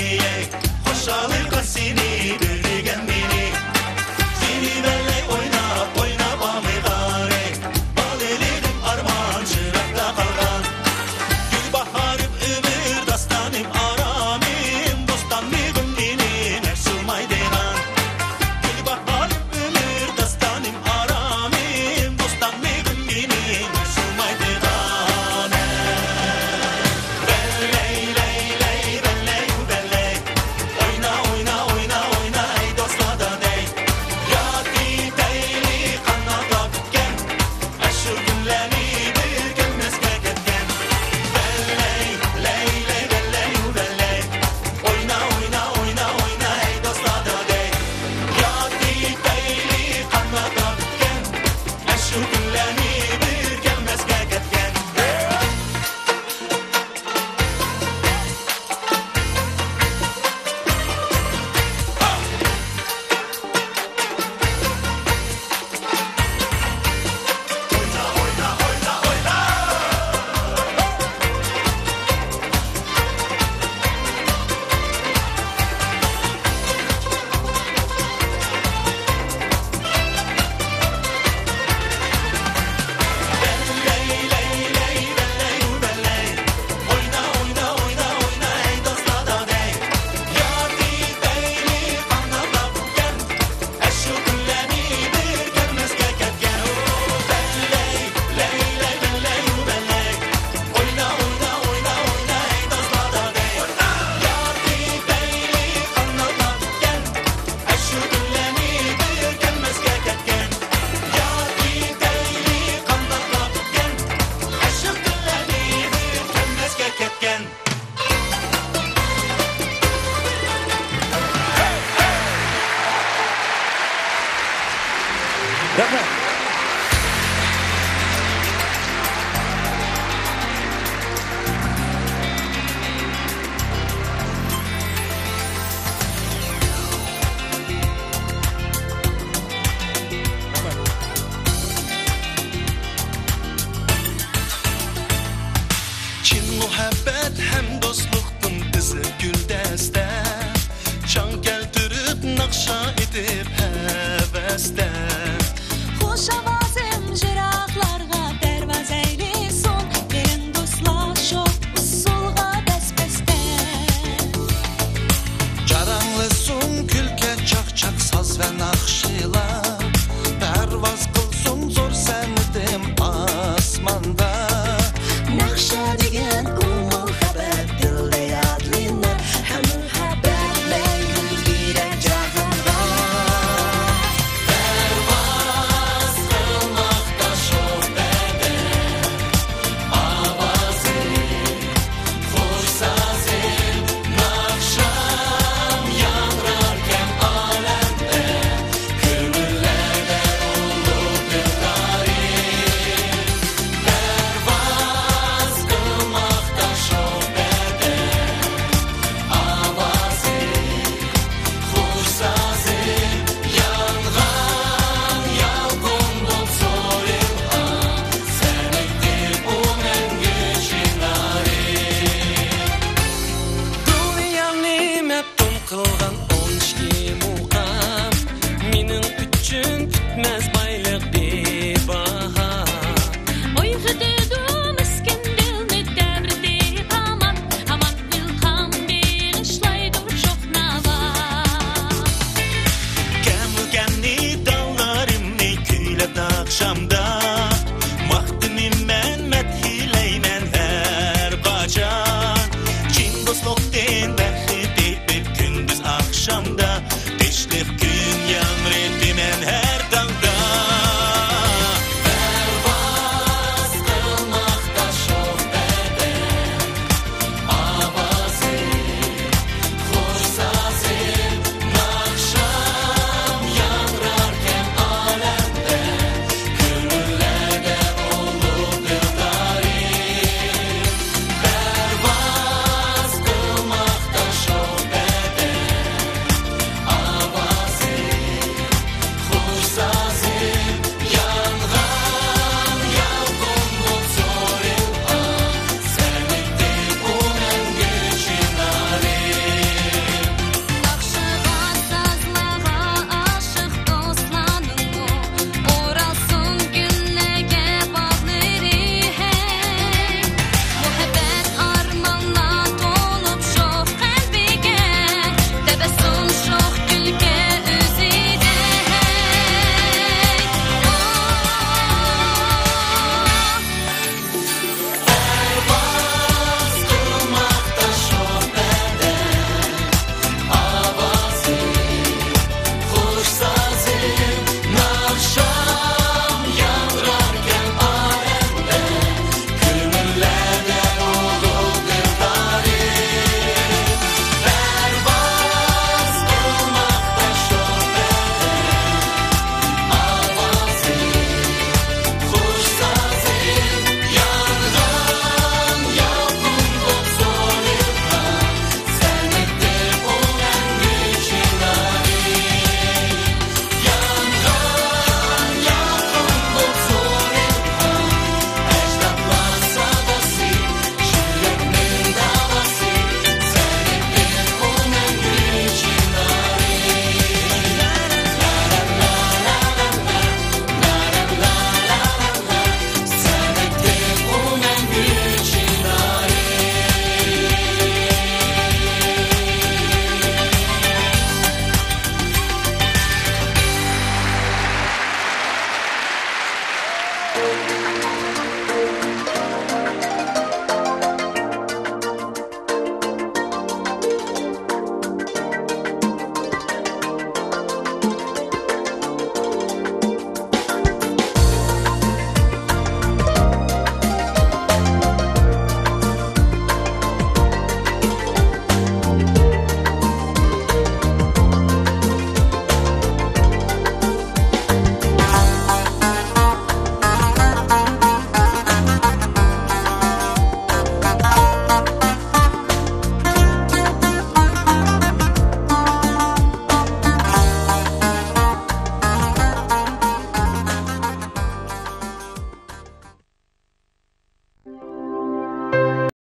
خۇشاللىققا سېنى بۆلگەن مېنى. سېنى بىللە ئويناپ، ئويناپ ئالمىغانى، بالىلىقىم ئارمان چىراغدا قالغان. گۈل باھارىم، ئۆمۈر داستانىم، ئارامىم، بوستانلىقىم مېنى مەھسۇلمايدىغان. گۈل باھارىم، ئۆمۈر داستانىم، ئارامىم، بوستانلىقىم مېنى مەھسۇلمايدىغان. ۋەللەي، لەي، لەي، ۋەللەي، ۋەللەي. ئوينا، ئوينا، ئوينا، ئوينا، ئەي دوستلار دادەي. ياد ئېتەيلى قاناتلار پۈتكەن، ئاشۇ كۈنلەرنى بىر كەلمەسكە كەتكەن. ۋەللەي، لەي، لەي، ۋەللەي، ۋەللەي. ئوينا، ئوينا، ئوينا، ئوينا، ئەي دوستلار دادەي. ياد ئېتەيلى قاناتلار پۈتكەن، ئاشۇ كۈنلەر